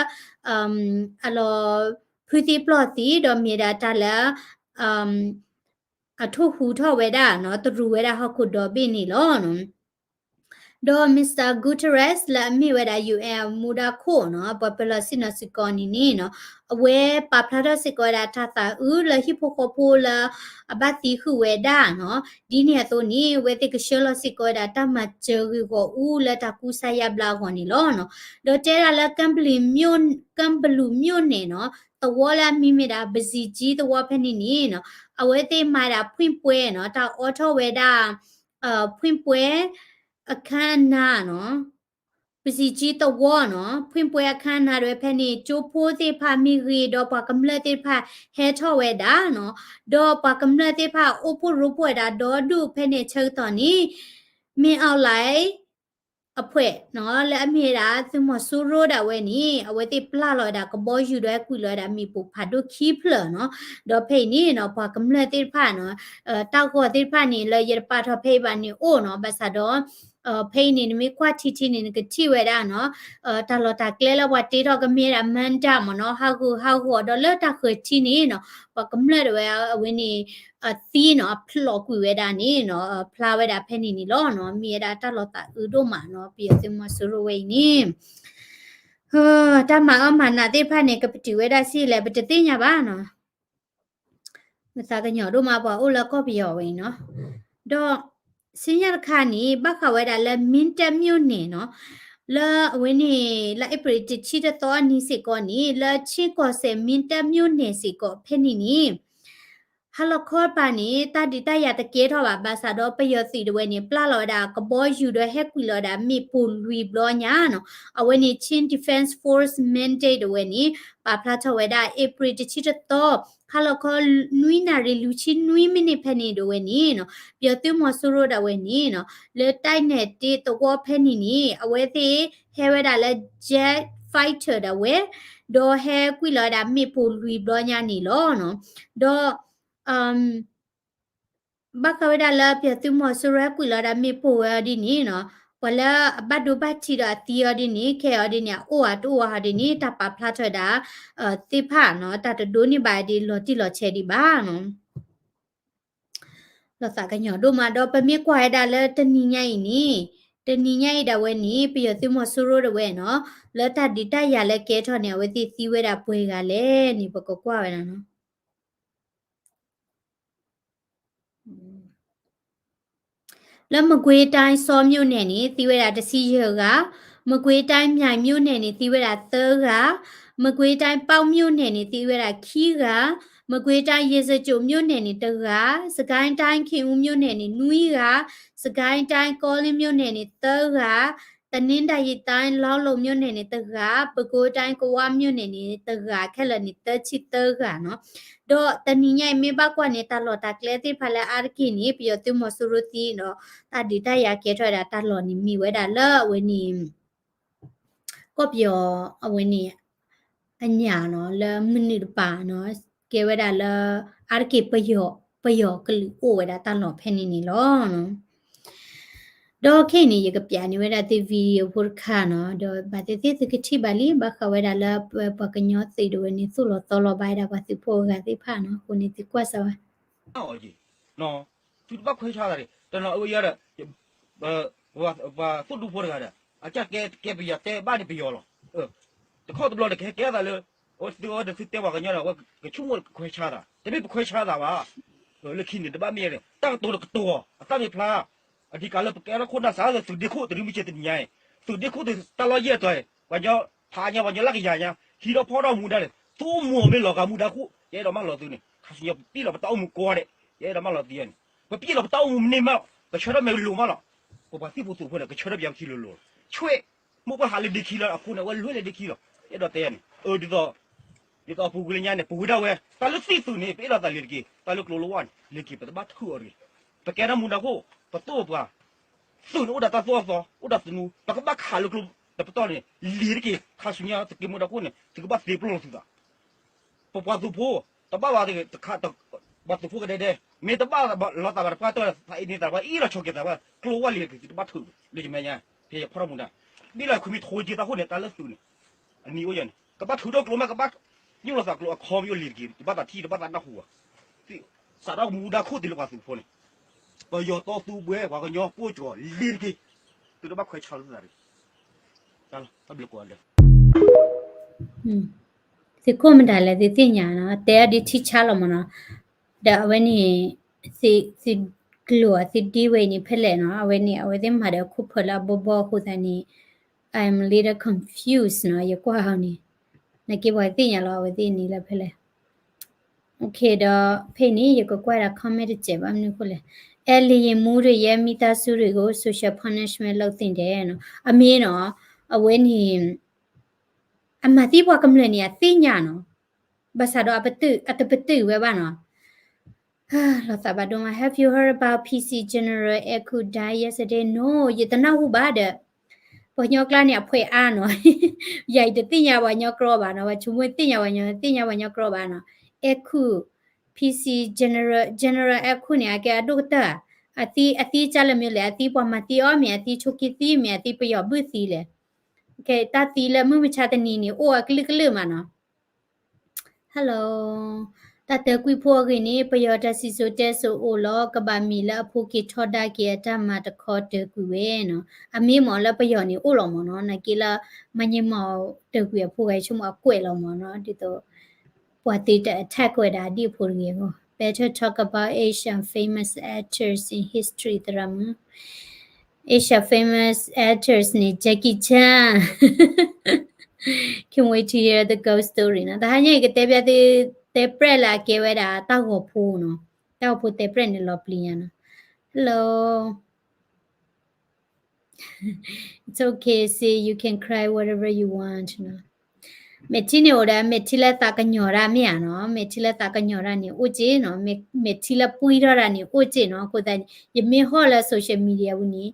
အလီၤဖုသံပျီၢ်သံ ဒီးမ့ၢ်ဒၣ်တၢ်လၢ အထိၣ်ဟူးထီၣ်ဝဲဒၣ်နီၤ တရူးဝဲဒၣ်ဟီၣ်ခိၣ်ဒီဘ့ၣ်န့ၣ်လီၤ. ဒီး Mister Guterres လၢအမ့ၢ်ဝဲဒၣ် ယူၣ်အဲၣ် အမူဒါခိၣ်နီၤ ပှၤပၢၤလီၢ်ဆ့ၣ်နီၤစ့ၢ်ကီးန့ၣ်န့ၣ်နီၤ အဝဲပာ်ဖျါထီၣ်စ့ၢ်ကီးဝဲဒၣ်တၢ်သးအုးလၢဟံၣ်ဖိဃီဖိလၢ အဘၣ်သံဃုာ်ဝဲဒၣ်နီၤ ဒ်န့ၣ်အသိးန့ၣ် အဝဲသ့ၣ်ကဆှၢလီၤစ့ၢ်ကီးဝဲဒၣ်တၢ်မၤစၢၤဂ့ၢ်ဂီၢ်အူလၢတၢ်ကူစါယါဘျါအဂီၢ်န့ၣ်လီၤ. ဒီးတဲဒၣ်လၢ ကမ်းဘလူးမြို့နယ် နီၤ သဝီလၢအမံၤမ့ၢ်ဒၣ် ပစံးကၠံသဝီဖဲန့ၣ်န့ၣ်နီၤ အဝဲသ့ၣ်မၤဒၣ် ဖွင့်ပွဲ နီၤ တၢ်အိးထီၣ်ဝဲဒၣ် ဖွင့်ပွဲ အခမ်းအနားနီၤ ပစံးကၠံသဝီနီၤ ဖွင့်ပွဲအခမ်းအနား ဒၣ်ဝဲဖဲန့ၣ် ကၠိဖိသ့ၣ်တဖၣ်မ့ၢ်ဂ့ၤ ဒီးပှၤကမျၢၢ်သ့ၣ်တဖၣ်ဟဲထီၣ်ဝဲဒၣ်နီၤ ဒီးပှၤကမျၢၢ်သ့ၣ်တဖၣ်အိၣ်ဖှိၣ်ရိဖှိၣ်ဝဲဒၣ်ဒီဒူၣ်ဖဲန့ၣ်အဆၢကတီၢ်န့ၣ် မ့ၢ်အီၣ်လဲၣ် အဖှဲးနီၤ လၢအမ့ၢ်ဝဲဒၣ် သုးမီၤစိရိၤဒၣ်ဝဲန့ၣ် အဝဲသ့ၣ်ပျၢ်လီၤဝဲဒၣ်ကဘီယူၤဒီးဟဲကွံာ်လီၤဝဲဒၣ်မ့ၣ်ပိၢ်ဖးဒိၣ်ခံဖျၢၣ်နီၤ ဒီးဖဲအံၤန့ၣ်နီၤ ပှၤကမျၢၢ်သ့ၣ်တဖၣ်နီၤ တၢ်ဂီၤသ့ၣ်တဖၣ်န့ၣ် လၢယတပာ်ထီၣ်ဖဲအံၤဘၣ်န့ၣ်အိၣ်နီၤ ဘၣ်ဆၣ်ဒီး ဖဲအံၤန့ၣ် နမ့ၢ်ကွၢ်ထံထံန့ၣ် နကထံၣ်ဝဲဒၣ်နီၤ တၢ်လီၢ်တၢ်ကျဲလၢပှၤတ့ထီၣ်ကမ့ၢ်ဝဲဒၣ် မၢၣ်ဒၣ်မ့ၢ်နီၤ ဟးဂူာ်ဟးဂီၤဒီးလၢတၢ်ဃၢၤထံန့ၣ်နီၤ ပှၤကမျၢၢ်ဒၣ်ဝဲအဝဲန့ၣ် အသံနီၤ အဖျိးကွံာ်ဝဲဒၣ်န့ၣ်နီၤ ဖျါဝဲဒၣ်ဖဲန့ၣ်န့ၣ်လီၤနီၤ မ့ၢ်ဝဲဒၣ်တၢ်လီၤသးအုးဒိၣ်မးနီၤ ပယီၤသုးမီၤစိရိၤဝဲအံၤန့ၣ် တၢ်မၤအီၣ်မၤနးသ့ၣ်တဖၣ်န့ၣ် ကပတုာ်ဝဲဒၣ်ဆံးလဲၣ် ပတသ့ၣ်ညါဘၣ်နီၤ မသးကညီၤဒိၣ်မးပှၤအိၣ်လၢကီၢ်ပယီၤဝဲအံၤနီၤ ဒီး ဆူညါတခါန့ၣ် ဘၣ်ဃးဝဲဒၣ်လၢ မင်းတပ်မြို့နယ် နီၤ လၢအဝဲန့ၣ် လၢအ့ဖြ့ၣ်တဆံတသီအနံၤစ့ၢ်ကီးန့ၣ် လၢ ချင်း ကီၢ်စဲၣ် မင်းတပ်မြို့နယ် စ့ၢ်ကီးဖဲန့ၣ်န့ၣ် ဟါလီၤခီတပၤန့ၣ် တၢ်ဒုးတၢ်ယၤတကဲထီၣ်ဘၣ် ဘၣ်ဆၣ်ဒီးပယီၤသုးဒၣ်ဝဲန့ၣ် ပျၢ်လီၤဝဲဒၣ်ကဘီယူၤဒီးဟဲကွံာ်လီၤဝဲဒၣ်မ့ၣ်ပိၢ်လွံၢ်ဘျီညါနီၤ အဝဲန့ၣ် Chin Defense Force Mandate ဒၣ်ဝဲန့ၣ် ပာ်ဖျါထီၣ်ဝဲဒၣ် အ့ဖြ့ၣ်တဆံတသီ ဟါလီၤခီ နွံနၣ်ရံၣ်လွံၢ်ဆံနွံမံးနံးဖဲန့ၣ်ဒၣ်ဝဲန့ၣ်နီၤ ပယီၤသုးမီၤစိရိၤဒၣ်ဝဲန့ၣ်နီၤ လၢတၢ်နဲၣ်တ့သဝီဖဲန့ၣ်န့ၣ် အဝဲသ့ၣ်ဟဲဝဲဒၣ်လၢ jet fighter ဒၣ်ဝဲ ဒီးဟဲကွံာ်လီၤဝဲဒၣ်မ့ၣ်ပိၢ်လွံၢ်ဘျီညါန့ၣ်လီၤနီၤ ဒီး ဘၣ်ဃးဝဲဒၣ်လၢပယီၤသုးမီၤစိရိၤဟဲကွံာ်လီၤဝဲဒၣ်မ့ၣ်ပိၢ်ဝဲအီၤဒ်န့ၣ်နီၤ ပှၤလၢအဘၣ်ဒိဘၣ်ထံးဒီးအသံအီၤဒ်န့ၣ် ခဲအံၤအီၤဒ်န့ၣ် အအိၣ်ဧါတအိၣ်ဧါအီၤဒ်န့ၣ် တၢ်ပာ်ဖျါထီၣ်ဝဲဒၣ် သ့ၣ်တဖၣ်နီၤ တၢ်တဒိးန့ၢ်ဘၣ်ဒ်လီၤတံၢ်လီၤဆဲးဒံးဘၣ်နီၤ လီၤသးကညီၤဒိၣ်မး ဒီးပမ့ၢ်ကွၢ်ဝဲဒၣ်လၢတနံၤညါအံၤန့ၣ် တနံၤညါအံၤဒၣ်ဝဲန့ၣ် ပယီၤသုးမီၤစိရိၤဒၣ်ဝဲနီၤ လၢတၢ်ဒုးတၢ်ယၤလၢကဲထီၣ်န့ၣ် အဝဲသ့ၣ်သံဝဲဒၣ်ပှဲၤဂၤလဲၣ်န့ၣ် ပကကွၢ်ဝဲဒၣ်နီၤ လၢ မကွေးတိုင်း ဆောမြို့နယ် န့ၣ် သံဝဲဒၣ်တဆံယဲၢ်ဂၤ, မကွေးတိုင်း မြိုင်မြို့နယ် န့ၣ် သံဝဲဒၣ်သၢဂၤ, မကွေးတိုင်း ပေါက်မြို့နယ် န့ၣ် သံဝဲဒၣ်ခံဂၤ, မကွေးတိုင်း ရေစကြိုမြို့နယ် န့ၣ် တဂၤ, စစ်ကိုင်းတိုင်း ခင်ဦးမြို့နယ် န့ၣ် နွံဂၤ, စစ်ကိုင်းတိုင်း ကောလင်းမြို့နယ် န့ၣ် သၢဂၤ, တနင်္သာရီတိုင်း လောင်းလုံးမြို့နယ် န့ၣ် တဂၤ, ပဲခူးတိုင်း ကဝ မြို့နယ် န့ၣ် တဂၤ, ခဲလၢာ်န့ၣ် သၢဆံသၢဂၤနီၤ. ဒီးတနံၤညါအံၤ မ့ၢ်ဘၣ်ကွၢ်န့ၣ် တၢ်လီၢ်တၢ်ကျဲသ့ၣ်တဖၣ်လၢအါတက့ၢ်န့ၣ် ပယီၤသုးမီၤစိရိၤသံဒီး တၢ်ဒုးတၢ်ယၤကဲထီၣ်ဝဲဒၣ်တၢ်လီၢ်န့ၣ် မ့ၢ်ဝဲဒၣ်လၢအဝဲန့ၣ် ကီၢ်ပယီၤအဝဲန့ၣ် အညၣ်နီၤ လၢမနုၤတပၤနီၤ ကဲဝဲဒၣ်လၢ အါတက့ၢ်ပယီၤ ပယီၤကလုာ်အိၣ်ဝဲဒၣ်တၢ်လီၢ်ဖဲန့ၣ်န့ၣ်လီၤ. ဒီးခဲအံၤန့ၣ် ယကပျးန့ၢ်ဝဲဒၣ်သု video ဖိတခါနီၤ ဒီးဘၣ်သ့ၣ်သ့ၣ်သုကထံၣ်ဘၣ်လံ ဘၣ်ဃးဝဲဒၣ်လၢပပှၤကညီသုးဒၣ်ဝဲန့ၣ် သိၣ်လီၤသီလီၤဘၣ်ဝဲဒၣ်ပှၤသုးဖိအဂၤသ့ၣ်တဖၣ်နီၤ အဃိန့ၣ်သုကွၢ်စၢၤဝဲ သုတဘၣ်ခွဲးဆါသးန့ၣ် တနီၤအဝဲယဲဒီး ပှၤသိၣ်ဒူဖိတဂၤဒီး အကဲကဲပယီၤတဲဘၣ်န့ၣ်ပယီၤလီၤ. တခီတဘျီန့ၣ်ကဟဲကဲသးလၢ အဝဲသုဝဲဒီးသုတဲပှၤကညီဒီး အဝဲကဆိကမိၣ်ကခွဲးဆါသး တမ့ၢ်ပခွဲးဆါသးဘၣ်. လၢခံန့ၣ်တဘၣ်မ့ၢ်န့ၣ် တၢ်ကတိၤတကတိၤအီၤ အသၣ်မ့ၢ်ဖျါ အဓိကလၢပကဲထီၣ်ခိၣ်နၢ်စး သုးဒ့ခိၣ်တရံးမုၢ်ဆ့ၣ်တနံၤညါအံၤ သုးဒ့ခိၣ်တတၢ်လီၢ်ယဲၢ်တီၤအံၤ ပှၤကညီဖးညါ ပှၤကညီလၢကယၤညါ ဟံးထီၣ်ဖီၣ်ထီၣ်မူဒါန့ၣ် သူမူအီၤမ့ၢ်လီၤဂာ်မူဒါခိၣ် ယအဲၣ်ဒိးမၢလီၤသုန့ၣ် ခါဆူညါပပံၢ်လီၤပတၢ်အိၣ်မူကိးဂၤဒဲး အဲၣ်ဒိးမၢလီၤသံယါန့ၣ် ပပျဲလီၤပတၢ်အိၣ်မူမနုၤမးလီၤ, ကဆၢထၢၣ်မ့ၢ်လိၤမးလီၤ, ပပှၤသံၣ်ဖိသုးဖိန့ၣ် ကဆၢထၢၣ်ပယီၤခံလိၤလိၤလီၤ, ဆွဲ, မိၢ်ပှၢ်ဟးလၢဒ့ခံလီၤ အဃိန့ၣ် အဝဲလဲၤလၢဒ့ခံလီၤ, အဲၣ်ဒိးတဲယါန့ၣ် အၢ ဒ်သိး ဒ်သိးပူၤကွံာ်လၢညါန့ၣ် ပဝဲဒၣ်ဝဲ တၢ်လၢသံၣ်သုးန့ၣ် ပအဲၣ်ဒိးသးလံၤတက့ၢ်, တၢ်လၢကျိၤလၢဝါန့ၣ် လံၤတက့ၢ် ပတဘၣ်ထုးအီၤတဂ့ၤ, ပကဲထီၣ်မူဒါခိၣ် ပသိၣ်ပှၤ သုးန့ၣ် အိၣ်ဒီးတၢ်သိၣ်အသီ အိၣ်ဒီးသနူ ပကဘၣ်ခးလၢကျိၤတပတီၢ်န့ၣ် လံၤတက့ၢ်, ခါဆူညါသုးက့မူဒါခိၣ်န့ၣ် သုကဘၣ်သ့ပျီလီၤသုသး, ပပှၤသုးဖိ တဘၣ်ဘၣ်တခါ ပှၤသုးဖိကဒဲဒဲ မ့ၢ်တဘၣ်လီၤသးဘၣ်တပှၢ်တၢၢ် သးအ့န့သးပှၢ်အ့ၣ်လီၤဆီက့ၤသးပှၢ် ကျိၤဝါလံၤတက့ၢ် သုတဘၣ်ထုး လၢယမဲာ်ညါ ဖဲယဖီၣ်ထီၣ်မူဒါ, ဘံၣ်လီၤခွံမံၤထိက့ၤတၢ်ခိၣ်န့ၣ် တၢ်လၢသုးန့ၣ် အနံၤအိၣ်ယါန့ၣ် ကဘၣ်ထုးထီၣ်ကျိၤမး ကဘၣ်ညိၣ်လီၤသးကျိၤအခီပညီလံၤတက့ၢ်, တဘၣ်သးထံၣ် တဘၣ်သးနၢ်ဟူဘၣ်, စးထီၣ်မူဒါခိၣ်သ့ၣ်လၢပှၤသုးဖိန့ၣ် ပယီၤတီသူဘှဲ ပှၤကညီပိၢ်ကီၤလံၤတက့ၢ်, သုတဘၣ်ခွဲးဆါလီၤသုသးတဂ့ၤ, တၢ်ဘျုးကိးဂၤဒဲး သုးခိၣ်မတၤလဲၣ် သုသ့ၣ်ညါနီၤ တဲအီၤဒ်ထံဆါလီၤမးနီၤ, ဒီးအဝဲန့ၣ် သုကျိၤအသုဒ့ဝဲအံၤန့ၣ် ဖဲလဲၣ်နီၤ အဝဲန့ၣ် အဝဲသ့ၣ်မၤဒီးခိၣ်ဖၢလၢအဘီဘီအဃိသတးန့ၣ် I'm little confused နီၤ ယကွၢ်အီၤန့ၣ် နာ်က့ပှၤသ့ၣ်ညါလီၤ အဝဲသ့ၣ်န့ၣ်လၢဖဲလဲၣ် ဒီးဖဲန့ၣ် ယကကွၢ်ဒၣ် comment တစဲးဘၣ်မနုၤအဃိလဲၣ်, အဲလံၤယမူတွေရဲ့ မိသားစုတွေကို social punishment လုပ်သင့်တယ်နီၤ, အမ့ၢ်နီၤ အဝဲန့ၣ် အမၤသံပှၤကမျၢၢ်န့ၣ် အသ့ၣ်ညါနီၤ, ဘၣ်ဆၣ်ဒီးအပတုာ် အတပတုာ်ဝဲဘၣ်နီၤ, လီၤသးဘၣ်ဒိမး Have you heard about P C General Eku died yesterday? No ယတနၢ်ဟူဘၣ်ဒီး ပှၤကညီကျါန့ၣ် အဖှဲးအါနီၤ, ယၤအံၤတသ့ၣ်ညါပှၤကညီကြီဘၣ်နီၤ, ပှၤဆိကမိၣ်သ့ၣ်ညါပှၤကညီ တသ့ၣ်ညါပှၤကညီကြီဘၣ်နီၤ, Eku, P C General, General Eku န့ၣ် အကဲအဒိၣ်ကတၢၢ်, အသံ အသံကၢ်လၢမ့ၢ်လဲၣ်, အသံပှၤမၤသံအီၤမ့ၢ် အသံဆိးက့သံမ့ၢ် အသံပယီၤဘုၣ်သံလဲၣ်, တၢ်သံလၢမုၢ်မဆါတနံၤန့ၣ် အိၣ်အကလုာ်ကလုာ်မးနီၤ Hello, တၢ်တဲကွံာ်ဖိအဂ့ၢ်န့ၣ် ပယီၤတၢ်စံၣ်စိၤတဲစိၤအိၣ်လီၤ, ကဘၣ်မ့ၢ်လၢအဖိက့ၤထီဒါက့ၤအတၢ်မၤတခီတၢၤကွံာ်ဝဲနီၤ, အမ့ၢ်မ့ၢ်လၢပယီၤန့ၣ်အိၣ်လီၤမ့ၢ်နီၤ, နာ်က့လၢ မၤညဲမၤတၢၤကွံာ်အဖိဂၤ ဆိကမိၣ်အကွဲးလီၤမ့ၢ်နီၤ, ဒ်သိး ပှၤသ့တ attack ဝဲဒၣ်ဒ်အဖိတဂ့ၤအဂီၢ်, Better talk about Asian famous actors in history သရၣ်မုၣ် Asia famous actors န့ၣ် Jackie Chan. Can't wait to hear the ghost story နီၤ. တဟါညါအံၤကတဲဘၣ်သု တဲပြဲၣ်လၢအကဲဝဲဒၣ်တၢ်ဂီၤဖိနီၤ. တၢ်ဂီၤဖိတဲပြဲၣ်န့ၣ်လီၤပျံၤညါနီၤ. Hello. It's okay, sis. You can cry whatever you want နီၤ. မဲာ်ထံန့ၣ်အိၣ်ဒီး မဲာ်ထံလၢသးကညီၤတၢ်မ့ၢ်ဧါနီၤ. မဲာ်ထံလၢသးကညီၤတၢ်န့ၣ်အိၣ်က့နီၤ. မဲာ်ထံလၢပှံၢ်ထီၣ်တၢ်န့ၣ်အိၣ်က့နီၤ. အဃိသတးန့ၣ် ယမ့ၢ်ဟီၣ်လၢ social media ဝံၤန့ၣ်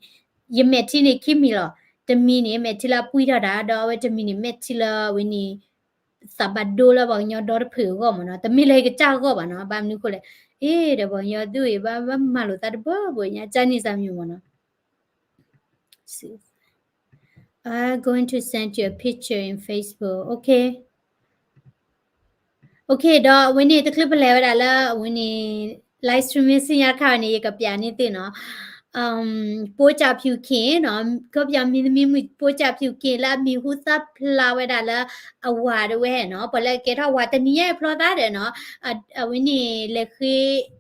ယမဲာ်ထံန့ၣ်ခံမံၤလီၤ. တမံၤန့ၣ် မဲာ်ထံလၢအပှံၢ်ထီၣ်တၢ် ဒီးအဝဲတမံၤန့ၣ် မဲာ်ထံလၢဝဲန့ၣ် သးဘၣ်ဒိလၢပှၤကညီဒီတဖုအဂီၢ်မ့ၢ်နီၤ. တမ့ၢ်လၢယကစၢ်အဂီၢ်ဘၣ်နီၤ. ဘၣ်မနုၤဃိလဲၣ်. အ့ ဒီးပှၤကညီဒုးအံၤ ဘၣ်မၤလိာ်သးတဘၢဘၢညါ ကၢ်န့ၢ်စၢ်မံၤမ့ၢ်နီၤ. I'm going to send you a picture in Facebook. Okay. Okay, ဒီးအဝဲန့ၣ် တချုးပလဲၤဝဲဒၣ်လၢအဝဲန့ၣ် live streaming ဆူညါတခါဝဲန့ၣ် ယကပြးန့ၢ်သုနီၤ. ပိကၠၣ်ဖၠူၣ်က့နီၤ, ကီၢ်ပယီၤမံၤသမံးမုၣ် ပိကၠၣ်ဖၠူၣ်က့ လၢအမံၤဟူသၣ်ဖျါဝဲဒၣ်လၢအဝၤတဝဲနီၤ, ပှၤလၢအကဲထီၣ်ဝၤတနံၤညါအဖျီသးဒီးနီၤ, အဝဲန့ၣ် လဲၤဃ့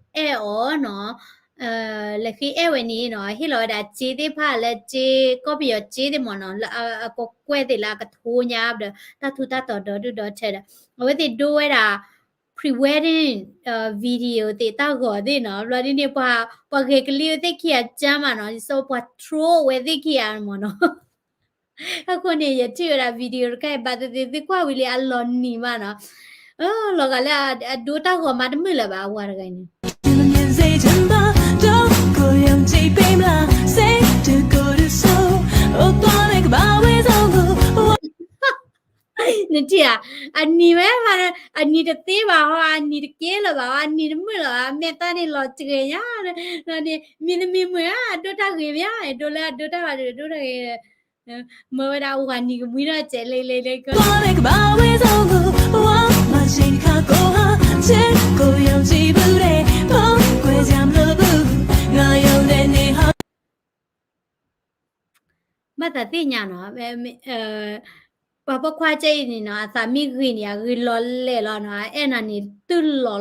အဲၣ်အီၤနီၤ, လဲၤဃ့အဲၣ်ဝဲန့ၣ်နီၤ, ဟ့ၣ်လီၤဝဲဒၣ်စ့သ့ၣ်တဖၣ်လၢစ့ ကီၢ်ပယီၤစ့သ့ၣ်မ့ၢ်နီၤ, လၢအကကွဲၢ်သ့ၣ်လၢအကထိညါဒီး တၢ်ထူးတၢ်တီၤဒီဒုၣ်ဒီထၢဒီး အဝဲသ့ၣ်ဒိဝဲဒၣ် pre-wedding video သ့ၣ်တၢ်ဂီၤသ့ၣ်နီၤ, ဘျီဒ်န့ၣ် ပှၤဂဲၤကလံၤဝဲသ့ၣ်ခံဂၤကၢ်မးနီၤ, ပှၤထြိဝဲသ့ၣ်ခံဂၤမ့ၢ်နီၤ. အဃိန့ၣ် ယထံၣ်ဝဲဒၣ် video တခါအံၤ ဘၣ်သ့ၣ်သ့ၣ် သုကွၢ်ဝံၤလံအလီၤနံၤမးနီၤ, လီၤဂာ်လၢအဒိတၢ်ဂီၤမးတမုာ်လၢၤဘၣ် အဝၤတဂၤန့ၣ် နထံၣ်ဧါ, အနံၤဝဲမး, အနံၤတသ့ဘၣ်ဟီ, အနံၤတကဲလၢၤဘၣ်ဟီ, အနံၤတမုာ်လၢၤဘၣ်, အမဲာ်သၣ်န့ၣ်လီၤတဂ့ၤညါ, ဒီးန့ၣ် မံၤသမံးမုၣ်ဧၢ, အဒိတၢ်ဂ့ၤမ့ၢ်ဧါ, ဒိလၢအဒိတၢ်ဂ့ၤ ဒိတၢ်ဂ့ၤ, မၢဝဲဒၣ်ဝၤနံၤကမှံထီၣ်စဲးလဲလဲလဲက ဘၣ်သးသ့ၣ်ညါနီၤ, ပှၤပိာ်ခွါကဲအံၤန့ၣ်နီၤ အသးမ့ၢ်ဂ့ၤန့ၣ် အဂ့ၤလီၤလဲၣ်လီၤနီၤ, အအဲၣ်နၤန့ၣ် တုၢ်လီၤလီၤ,